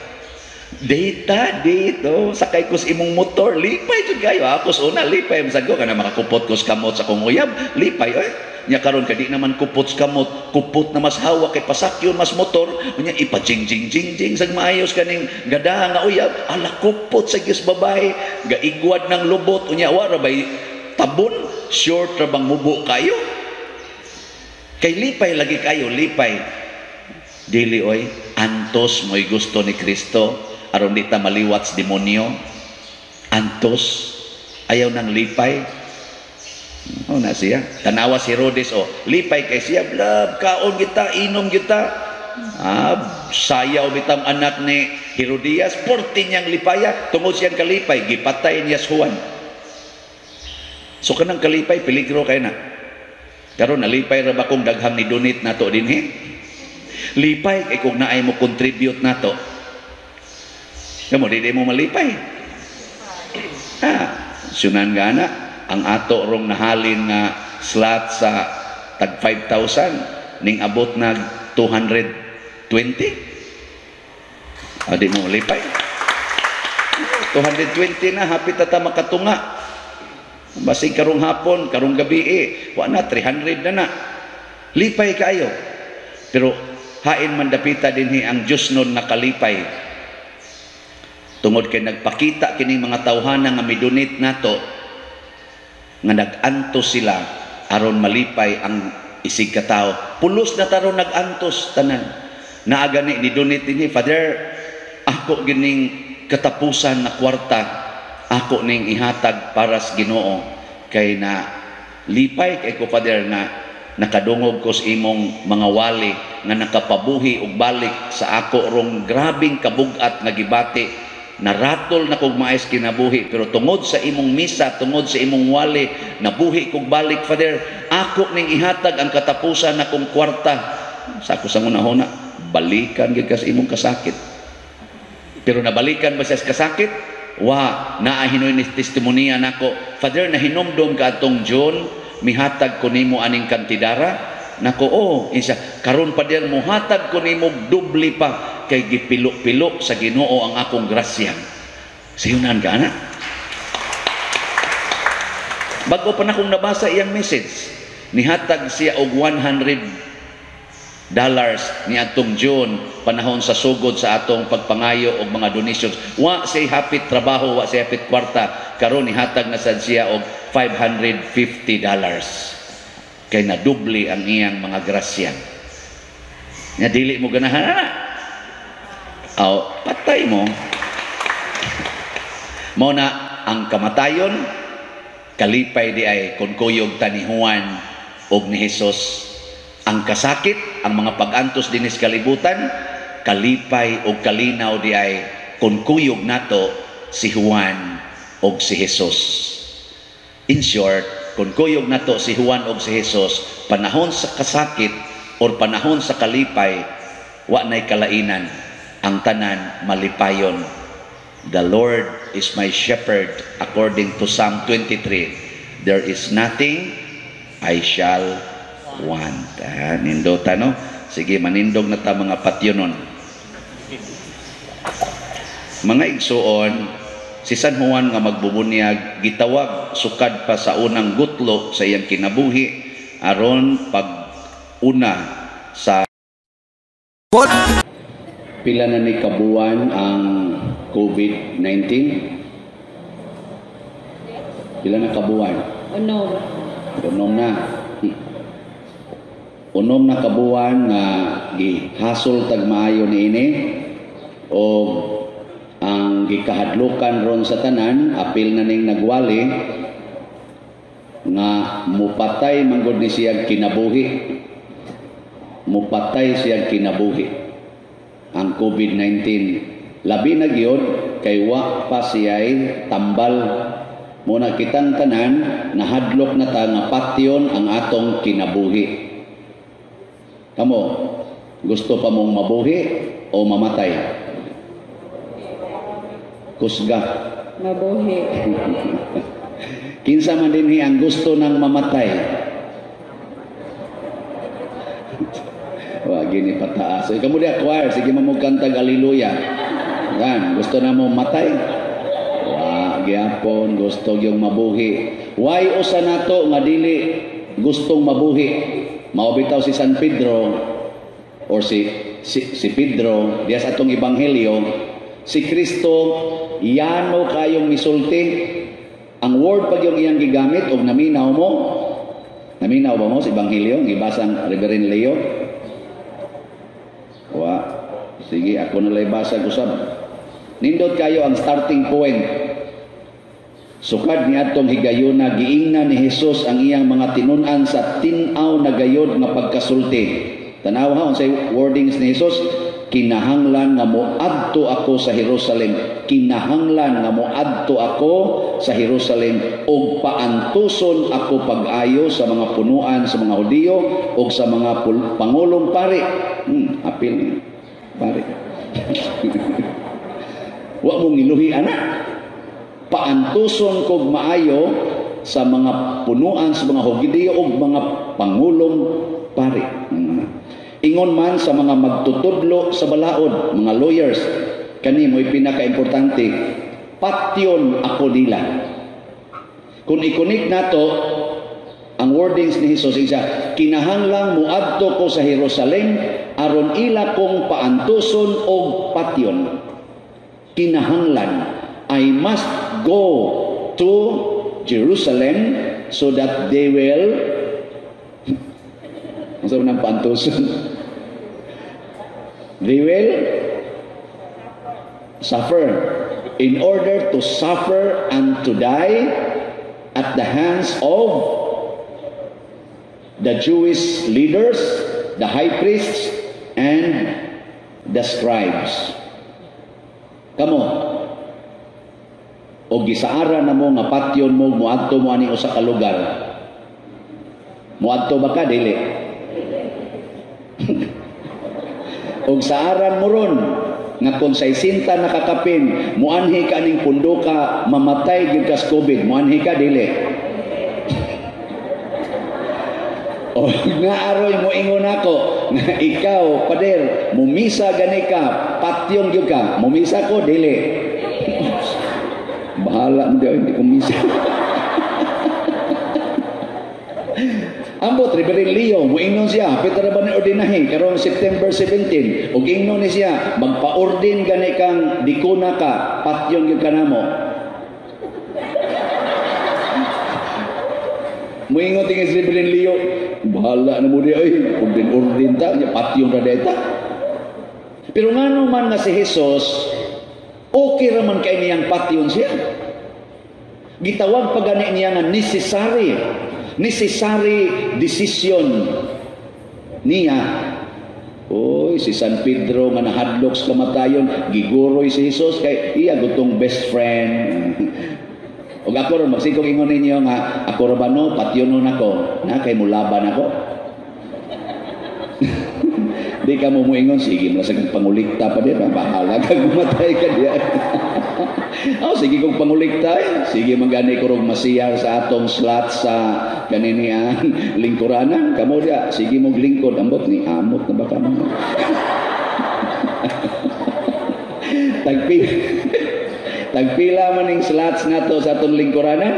Data dito, sakay ko sa imong motor, lipay jud kayo. Ako sa una lipay, masag ko kana makakupot ko sa kamot sa akong uyab, lipay oy. Nya karon kay di naman kupot sa kamot, kupot na mas hawak kay pasakyon mas motor, nya ipa-jing jing jing jing sag maayos kaning gadaha nga uyab, ala kupot sa gyus babae, gaigwad ng lubot, unya wa ra bay tabon, short ra bang mubo kayo? Kay lipay lagi kayo, lipay. Dili oy, antos mo'y gusto ni Kristo aron di ta maliwat sa demonyo. Antos, ayaw ng lipay. Oh, na siya. Tanawa si Herodes, oh, lipay kay siya, blab, kaon kita, inom kita. Sayaw bitang anak ni Herodias, porti niyang lipaya, tungod siyang kalipay, gipatay niya si Juan. So kanang kalipay, peligro kay na. Karon nalipay ra ba kung daghang ni donate nato dinhi? Lipay kay kung naay mo contribute nato. Kamo di mo malipay. Sunan gana ang ato rong nahalin nga slot sa tag 5,000 ning abot nag 220. Di mo lipay. 220 na hapit ta makatunga. Basig karong hapon, karong gabi wa na 300 na na. Lipay kaayo. Pero hain man dapita dinhi ang Dios nun nga kalipay. Tungod kay nagpakita kining mga tawhana nga midonate nato nga nag-antos sila aron malipay ang isig katao. Pulos na taron nag-antos tanan. Naa gani ni donate dinhi, Father, ako gining katapusan na kwarta ako ning ihatag para sa Ginoo kay na lipay kay ko, Father, nga nakadungog ko sa imong mga wali nga nakapabuhi og balik sa ako rong grabing kabugat nga gibati. Naratol na kog maayos kinabuhi, pero tungod sa imong misa, tungod sa imong wali, nabuhi kog balik, Father. Ako ning ihatag ang katapusan na kong kwarta. Sa ako sa una-una, balikan gyud ka sa imong kasakit. Pero nabalikan ba siya sa kasakit? Wa, naa hinoy ni testimonya nako. Father, nahinomdom ka atong June, mihatag ko nimo aning kantidara. Nako, oh, isa, karon pa diyan muhatag ko nimo doble pa kay gipilo-pilo sa Ginoo ang akong grasya. Sayunan ka na. Bago pa na kong nabasa iyang message, nihatag siya og $100 ni atong June panahon sa sugod sa atong pagpangayo og mga donations. Wa siya hapit trabaho, wa siya hapit kwarta. Karon nihatag na sad siya og $550. Kay nadoble ang iyang mga grasya. Nga dili mo ganahan na. Aw, patay mo. Mao na ang kamatayon, kalipay di ay kung kuyog ta ni Juan og ni Jesus. Ang kasakit, ang mga pag-antos dinis kalibutan, kalipay o kalinaw di ay kung kuyog nato si Juan og si Jesus. In short, kung kuyog nato si Juan og si Jesus, panahon sa kasakit or panahon sa kalipay, wa nay kalainan, ang tanan malipayon. The Lord is my shepherd, according to Psalm 23. There is nothing I shall want. Ah, nindota, no? Sige, manindog na ta, mga patyonon. Mga igsuon, si San Juan nga magbubunyag gitawag sukad pa sa unang gutlo sa iyang kinabuhi aron pag una sa Pila na ni kabuan ang COVID-19? Pila na kabuan? 6. 6 na. 6 na kabuan nga gihasol tag maayo niini o ang gikahadlukan ron sa tanan, apil na ning nagwali nga mupatay manggod ni siya kinabuhi. Mupatay siya kinabuhi ang COVID-19. Labi na gyud kay wa pa siya'y tambal. Muna kitang tanan nahadlok na ta nga patyon ang atong kinabuhi. Kamo, gusto pa mong mabuhi o mamatay? Kusga. Mabuhi. Kinsa man dinhi ang gusto ng mamatay? Wa gini pataas. Ay, kamo diha choir, sige mo kantag hallelujah. Gan, gusto na mo matay? Wa gyapon gusto gyung mabuhi. Why usa nato nga dili gustong mabuhi? Mao bitaw si San Pedro or si Pedro diya sa atong ebanghelyo, si Kristo yano kayong misulti. Ang word pag yung iyang gigamit og naminaw mo. Naminaw ba mo sa ebanghelyo gibasang Reverend Leo? Wa. Sige, ako na lay basag usab. Nindot kayo ang starting point. Sukad ni atong higayuna, giingna ni Jesus ang iyang mga tinun-an sa tin-aw na gayod nga pagkasulti. Tanaw ha unsay wordings ni Jesus, kinahanglan nga moadto ako sa Jerusalem, kinahanglan nga moadto ako sa Jerusalem ug paantuson ako pag-ayo sa mga punuan sa mga Hudiyo ug sa mga pangulong pari. Apil pari. Wa mo ngiluhi ana. Paantuson kog maayo sa mga punuan sa mga Hudiyo ug mga pangulong pari. Ingon man sa mga magtutudlo sa balaod, mga lawyers, kani mo'y pinakaimportante, patyon ako nila. Kung i-connect nato ang wordings ni Jesus, isa, kinahanglang muadto ko sa Jerusalem aron ila kong paantuson og patyon. Kinahanglan, I must go to Jerusalem so that they will ang sabi ng paantuson, they will suffer in order to suffer and to die at the hands of the Jewish leaders, the high priests, and the scribes. Kamo, o gisaara na mo nga patyon mo, muadto mo ani usa ka lugar. Muadto ba ka? Dili. Og saaran mo ron nga kung sa isinta nakakapin, muanhi ka aning punduka, mamatay gyud ka sa COVID, muanhi ka dili. O nga aroy mo ingon ako nga ikaw pader mumisa gani ka, patyong gyud ka, mumisa ko dili. Bahala mo di, hindi ko misa. Ambot, Reverend Leo, muingnon siya, Peter ba ni ordinahe, karong September 17, ug ingnon ni siya, magpa-ordin gani kang dikuna ka, patyon gyud ka namo. Muingon tingin si Reverend Leo, bahala na mo di ay, ordin-ordin ta, patyon ra deta. Pero ngano man nga si Jesus, okay ra man kay niyang patyon siya. Gitawag pa gani niya nga necessary decision niya Oy, si San Pedro nga nahadlok sa kamatayon, giguroy si Jesus kay iya gutong best friend. Ug ako ron magsikog ingon ninyo nga ako ra ba no, patyonon ako, na kay mulaban ako. Di ka mo muingon, sige mo sa pangulikta pa di ba? Bahala ka, mamatay ka diya. Oh, sige kong pangulikta eh. Sige man gani ko rog masiyar sa atong slot sa kanini ang lingkuranan. Kamo diya, sige mong lingkod. Ambot ni amot na ba ka mo? Tagpila, tagpila man ning slots nato sa atong lingkuranan?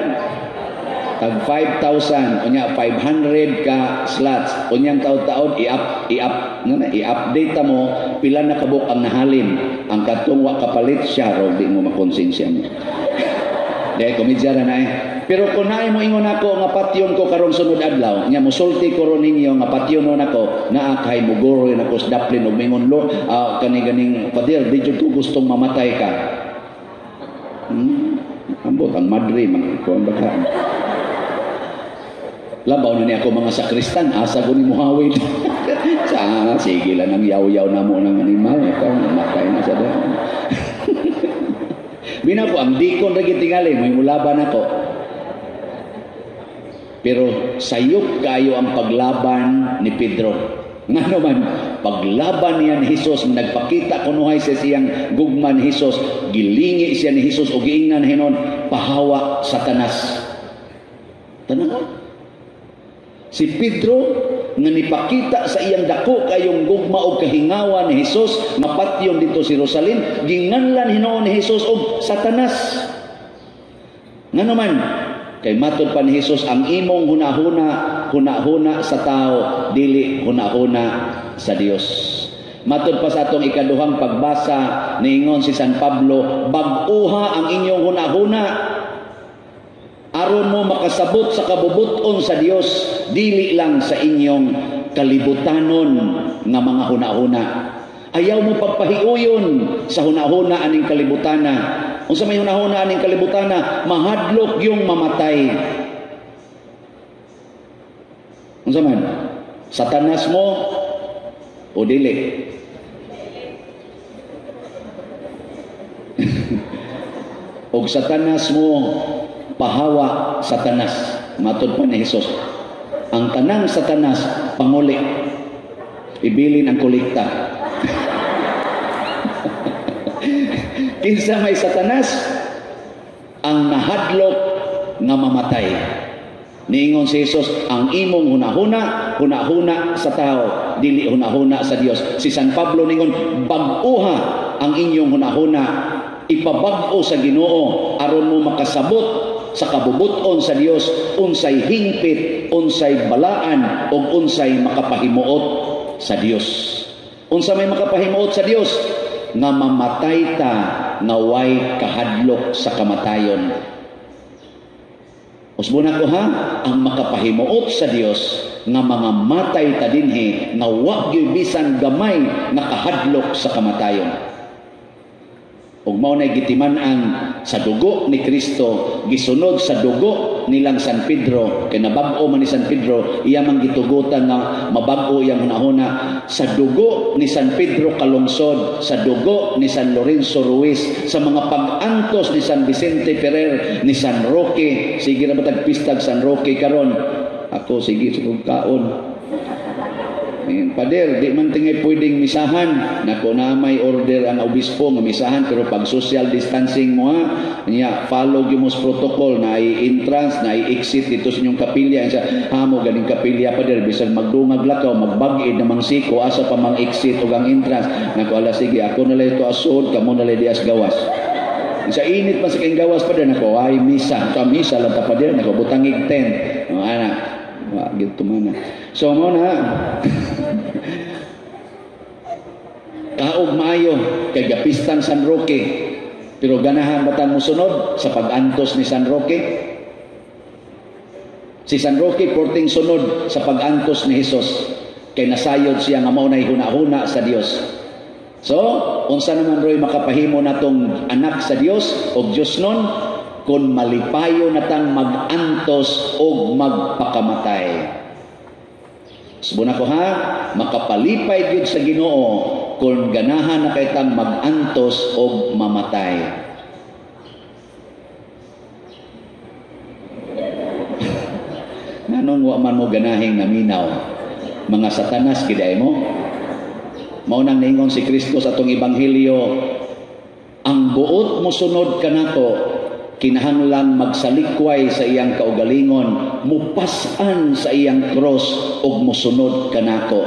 Tag 5,000, unya 500 ka slots. Unyang taon-taon i-up na i-update mo pila na kabuk ang nahalin. Ang katong wa kapalit siya ro di mo makonsensya mo. Dahil komedya ra na eh. Pero kung naay mo ingon ako nga patyon ko karong sunod adlaw, nya mosulti ko ron ninyo nga patyonon ako, naa kay mugoro nako sa daplin og mingon lo kani ganing pader di jud ko gustong mamatay ka. Ambot ang madre man kuan ba ka. Labaw na ni ako mga sakristan, asa ko ni muhawid. Sa sige lang ang yaw-yaw na mo ng animal, ikaw matay na sa doon. Bina ko ang dikon ra gyud tingali, may mulaban ako. Pero sayop kayo ang paglaban ni Pedro. Ngano man, paglaban niya ni Jesus, nagpakita kunuhay sa siyang gugma ni Jesus, gilingi siya ni Jesus o giingnan hinon, pahawa Satanas. Tanaw. Si Pedro nga nipakita sa iyang dako kayong gugma og kahingawan ni Jesus, mapatyon dito si Jerusalem, ginganlan hinuon ni Jesus og Satanas. Ngano man, kay matod pa ni Jesus ang imong hunahuna, hunahuna sa tao, dili hunahuna sa Dios. Matod pa sa atong ikaduhang pagbasa, niingon si San Pablo, bag-uha ang inyong hunahuna aron mo makasabot sa kabubuton sa Dios, dili lang sa inyong kalibutanon nga mga hunahuna. Ayaw mo pagpahiuyon sa hunahuna aning kalibutana. Unsa may hunahuna aning kalibutana, mahadlok yung mamatay. Unsa man? Satanas mo o dili? Og Satanas mo, pahawa Satanas. Matod pa ni Jesus, ang tanang Satanas panguli, ibilin ang kolekta. Kinsa may Satanas? Ang nahadlok nga mamatay. Niingon si Jesus, ang imong hunahuna, hunahuna sa tao, dili hunahuna sa Dios. Si San Pablo ningon, bag-uha ang inyong hunahuna, ipabag-o sa Ginoo aron mo makasabot sa kabubuton sa Dios, unsay hingpit, unsay balaan, ug unsay makapahimuot sa Dios. Unsa may makapahimuot sa Dios? Nga mamatay ta nga way kahadlok sa kamatayon. Usbon ako ha, ang makapahimuot sa Dios nga mga matay ta dinhi nga wa gyud bisan gamay nga kahadlok sa kamatayon. Ug mao nay gitiman-an sa dugo ni Kristo, gisunod sa dugo nilang San Pedro, kay nabag-o man ni San Pedro, iya man gitugutan nga mabag-o iyang hunahuna. Sa dugo ni San Pedro Calungsod, sa dugo ni San Lorenzo Ruiz, sa mga pag-antos ni San Vicente Ferrer, ni San Roque, sige na ba tagpistag San Roque karon? Ako sige sa kaon. Pader, di man tingay pwedeng misahan. Nako na may order ang obispo nga misahan, pero pag social distancing mo ha, niya, follow gyud mo sa protocol na i-entrance, na i-exit dito sa inyong kapilya. Sa hamo ganing kapilya pader, bisan magdungag lakaw, magbag-id namang siko, asa pa mang exit ug ang entrance. Nako ala sige, ako na lang ito asod, kamo na lang dias gawas. Sa init pa sa kayong gawas pader, nako ay misa, ta misa lang ta pader, nako butangig tent. O, ana. Wa gid tumana. So mo na kaog maayo kay gapistan San Roque, pero ganahan ba tang mosunod sa pag-antos ni San Roque? Si San Roque porting sunod sa pag-antos ni Hesus kay nasayod siya nga mao nay hunahuna sa Dios. So unsa naman roy makapahimo natong anak sa Dios og Dios nun kun malipayo natang mag-antos og magpakamatay. Subon ako ha, makapalipay gyud sa Ginoo kung ganahan na kay tang mag-antos og mamatay. Nganong wa man mo ganahing naminaw? Mga satanas giday mo. Mao nang niingon si Kristo sa atong ebanghelyo, ang buot mosunod kanako kinahanglan magsalikway sa iyang kaugalingon, mupas-an sa iyang cross ug mosunod kanako.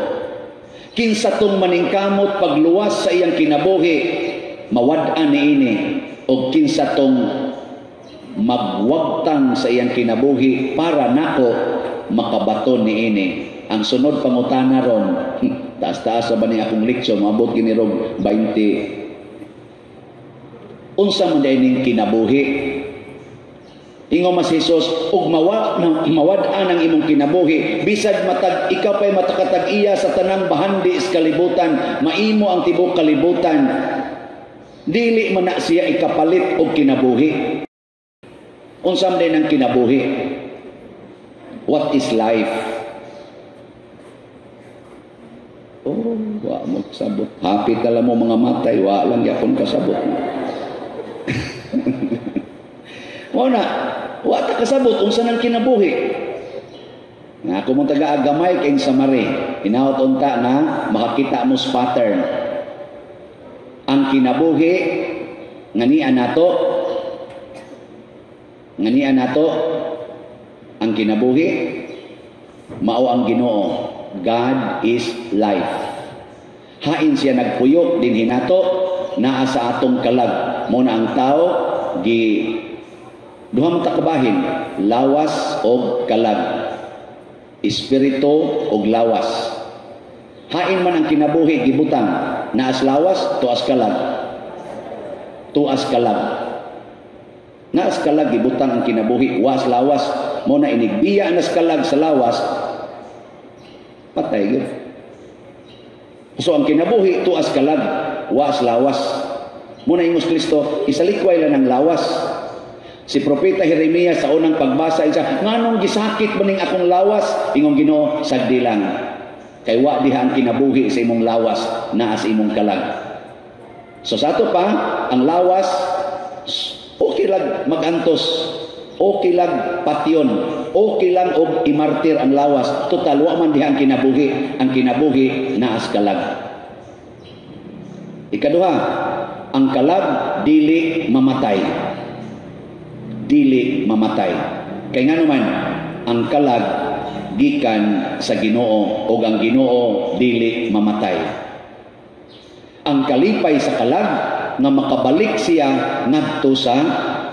Kinsa tong maningkamot pagluwas sa iyang kinabuhi, mawad-an niini, ug kinsa tong magwagtang sa iyang kinabuhi para nako, makabaton niini. Ang sunod pangutana ron, taas-taas ba ni akong leksyon, maabot gini rog 20. Unsa man diay ning kinabuhi? Ingon mas Jesus, ug mawad-an ang imong kinabuhi, bisag matag ikaw pay matakatag-iya sa tanang bahandi sa kalibutan, maimo ang tibuok kalibutan, dili man na siya ikapalit og kinabuhi. Unsa man diay nang kinabuhi? What is life? Oh, wa mo kasabot. Hapit na lang mo mga matay, wa lang gyapon kasabot. Mao na, wa ta kasabot unsa nang kinabuhi. Nga ako mong taga-agamay kay sa mare, hinaot unta na makakita mo sa pattern. Ang kinabuhi nganian nato, nganian nato ang kinabuhi mao ang Ginoo. God is life. Hain siya nagpuyo dinhi nato, naa sa atong kalag. Mao na ang tao gi duha man ta kabahin, lawas og kalag, espiritu og lawas. Hain man ang kinabuhi gibutang, naas lawas, tuas kalag. Tuas kalag. Naas kalag gibutang ang kinabuhi, was lawas. Mao na inigbiya nas kalag sa lawas, patay gyud. So ang kinabuhi tuas kalag, was lawas. Mao na ingos Kristo, isalikway lang ang lawas. Si Propeta Jeremias sa unang pagbasa isa, nganong gisakit ba ning akong lawas? Ingong Ginoo, sagdi lang. Kay wa diha ang kinabuhi sa imong lawas, naa sa imong kalag. So sa ato pa, ang lawas okay lang magantos, okay lang patyon, okay lang og imartir ang lawas. Total wa man diha ang kinabuhi naa sa kalag. Ikaduha, ang kalag dili mamatay. Dili mamatay. Kay ngano man, ang kalag gikan sa Ginoo ug ang Ginoo dili mamatay. Ang kalipay sa kalag nga makabalik siya ngadto sa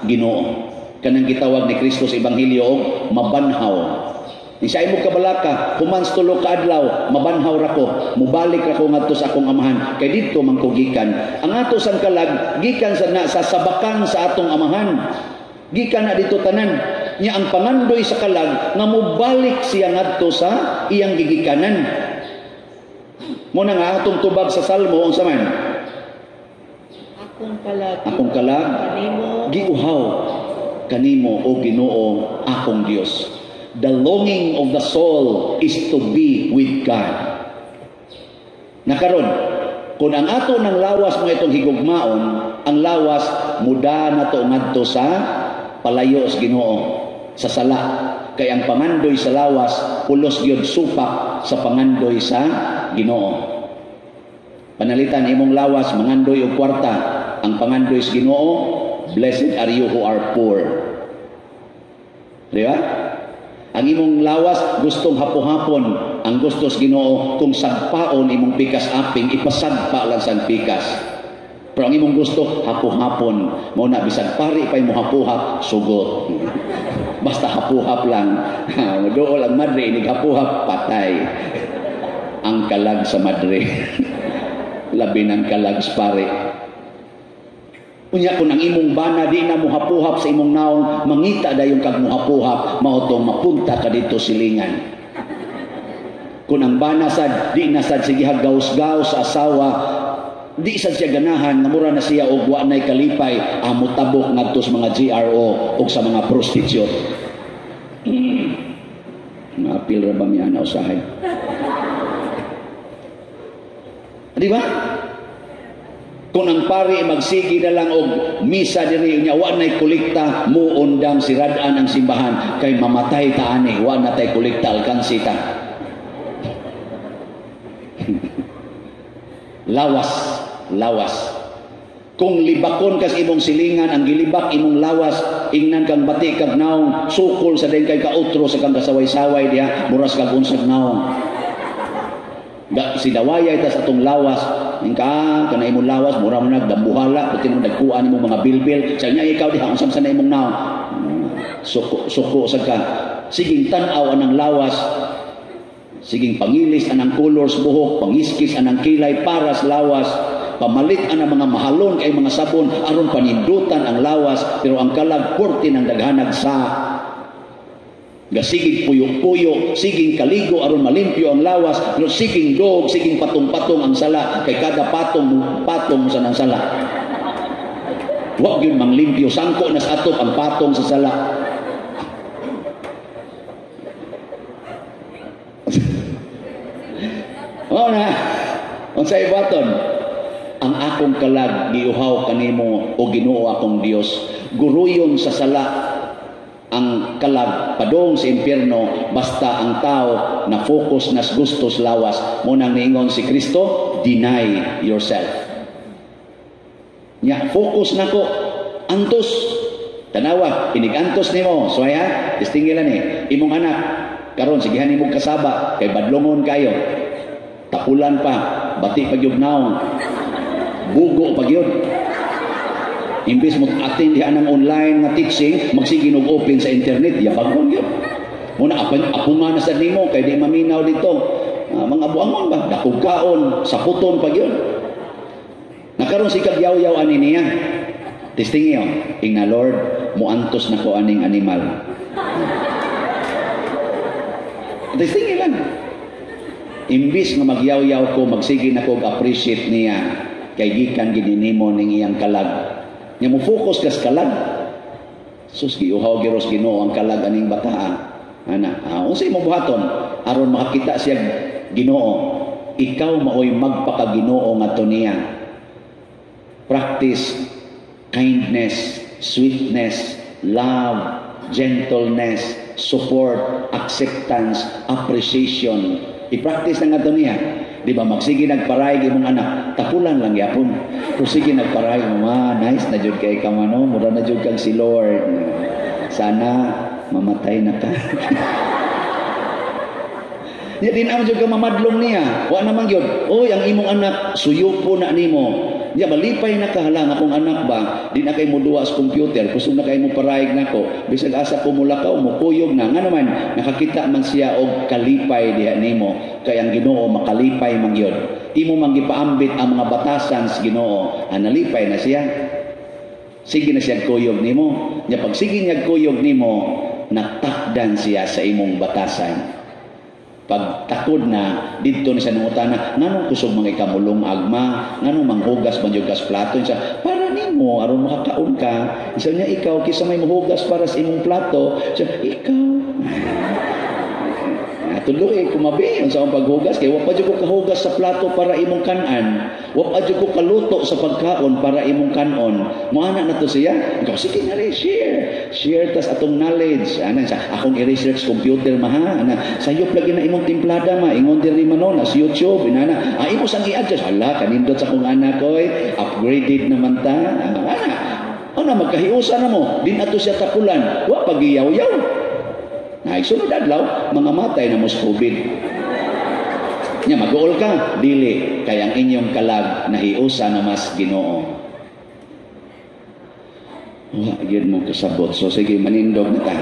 Ginoo. Kanang gitawag ni Kristo sa Ebanghelyo og mabanhaw. Isa imo kabalaka, human sa tulo ka adlaw, mabanhaw ra ko, mubalik ra ko ngadto sa akong amahan, kay didto man ko gikan. Ang ato sang kalag gikan sa na sa sabakan sa atong amahan. Gikan na dito tanan. Nya ang pangandoy sa kalag nga mobalik siya ngadto sa iyang gigikanan. Mo na nga atong tubag sa Salmo unsa man? Akong kalag, akong kalag kanimo, giuhaw kanimo o Ginoo akong Dios. The longing of the soul is to be with God. Nakaron, kung ang ato ng lawas mo itong higugmaon, ang lawas muda na to ngadto sa palayo sa Ginoo, sa sala. Kay ang pangandoy sa lawas pulos gyud supak sa pangandoy sa Ginoo. Panalitan imong lawas mangandoy og kwarta, ang pangandoy sa Ginoo, blessed are you who are poor. Di ba? Ang imong lawas gustong hapo-hapon, ang gusto sa Ginoo kung sagpaon imong pikas aping, ipasagpa lang sa pikas. Pero ang imong gusto hapo-hapon, mao na bisag pari pa imo hapuhap, sugot. Basta hapuhap lang. Dool ang madre inig hapuhap, patay. Ang kalag sa madre. Labi ng kalag sa pare. Unya kung ang imong bana di na muhapuhap sa imong naong, mangita dayon kag muhapuhap, mao tong mapunta ka dito silingan. Kung ang bana sad di na sad sige gaus-gaus sa asawa, di sad siya ganahan, namura na siya og wa nay kalipay, amo tabok ngadto sa mga GRO og sa mga prostitute. Maapil ra ba mi ana usahay? Di ba? Kung ang pari magsigi na lang og misa diri nya wa nay kolekta, muundang siradaan ang simbahan kay mamatay ta ani, wa na tay kolekta, alkansi ta. Lawas, lawas. Kung libakon kas imong silingan, ang gilibak imong lawas, ingnan kang bati kag naong, sukol sa din kay kautro sa kang kasaway-saway diha, muras kag unsag naong. Si dawayay tas atong lawas, ingka kana imong lawas mura mo nagdambuhala, puti mo dagkuan imong mga bilbil, sa niya ikaw diha unsang sa imong naong. Suko suko sa ka. Siging tan-aw anang lawas, siging pangilis anang colors buhok, pangiskis anang kilay paras lawas, pamalit anang mga mahalon kay mga sabon aron panindutan ang lawas, pero ang kalag porte ng daghanag sa gasigig puyo-puyo, siging kaligo aron malimpyo ang lawas, pero siging dog, siging patong-patong ang sala, kay kada patong patong sa nang sala. Wa gyud manglimpyo, sangko nas atop ang patong sa sala. Mao na, unsay baton? Ang akong kalag giuhaw kanimo o Ginoo akong Dios, guruyon sa sala ang kalag padong sa impyerno basta ang tao na focus nas gustos lawas. Mo nang niingon si Kristo, deny yourself. Nya focus nako antos, tanawa inigantos nimo, so ha, distingilan ni imong anak karon sigihan nimo kasaba kay badlongon kayo, tapulan pa, bati pa gyud naong, bugo pa gyud. Imbis mo attend diha ng online nga teaching, magsige og open sa internet, yabagon gyud. Muna apungan na sad nimo kay di maminaw dito. Mga buangon ba, dakog kaon, saputon pa gyud. Nakaron si kagyaw-yaw ani niya. Testingi oh, ingna Lord, muantos nako aning animal. Testingi lang. Imbis nga magyaw-yaw ko, magsige nako og appreciate niya kay gikan gid nimo ning iyang kalag. Nya mo focus kas kalag. Sus, giuhaw giros Ginoo ang kalag aning bataa. Ana, unsay imong buhaton aron makakita siya Ginoo? Ikaw maoy magpakaginoo ngadto niya. Practice kindness, sweetness, love, gentleness, support, acceptance, appreciation. I-practice na ngadto niya. Di ba magsige nagparay imong anak, tapulan lang yapon. Pero sige nagparay, mama, nice na jud kay ka mano, mura na jud kang si Lord. Sana mamatay na ka. Nya din am jud ka mamadlong niya. Wa naman gyud. Oy, ang imong anak suyupo na nimo. Nya malipay na ka, hala akong anak ba, di na kay mo duwa sa computer, kusog na kay mo parayg nako. Bisag asa ko mulakaw, mukuyog na. Nga naman nakakita man siya og kalipay diha nimo. Kay ang Ginoo makalipay man gyud. Imo man gipaambit ang mga batasan sa Ginoo, nalipay na siya. Sige na siya kuyog nimo. Nya pag sige niya kuyog nimo, natakdan siya sa imong batasan. Pagtakod na, didto ni sa nangutana, nganong kusog mga ikamulong agma, nganong manghugas man yung gas plato, siya, para nimo, aron makakaon ka. Siya niya, ikaw, kisa may mahugas para sa imong plato, siya, ikaw. Tuloy, kumabi, ang sa akong paghugas, kay wa pa jud ko kahugas sa plato para imong kanan, wa pa jud ko kaluto sa pagkaon para imong kanon. Moana na to siya. Ikaw, sige na rin, share. Share tas atong knowledge. Ana, sa akong i-research computer maha. Ana, sayop lagi na imong timplada ma. Ingon diri man no, sa YouTube. Inana, imo sang i-adjust. Hala, kanindot sa akong anak oy. Upgraded naman ta. Ana, ana, magkahiusa na mo. Din ato siya tapulan. Wa pagiyaw-yaw. Nah, sunod adlaw, mga matay na mos COVID. Nya mag-uol ka, dili kay ang inyong kalag nahiusa na mas Ginoo. Wa gyud mo kasabot. So sige, manindog na ta.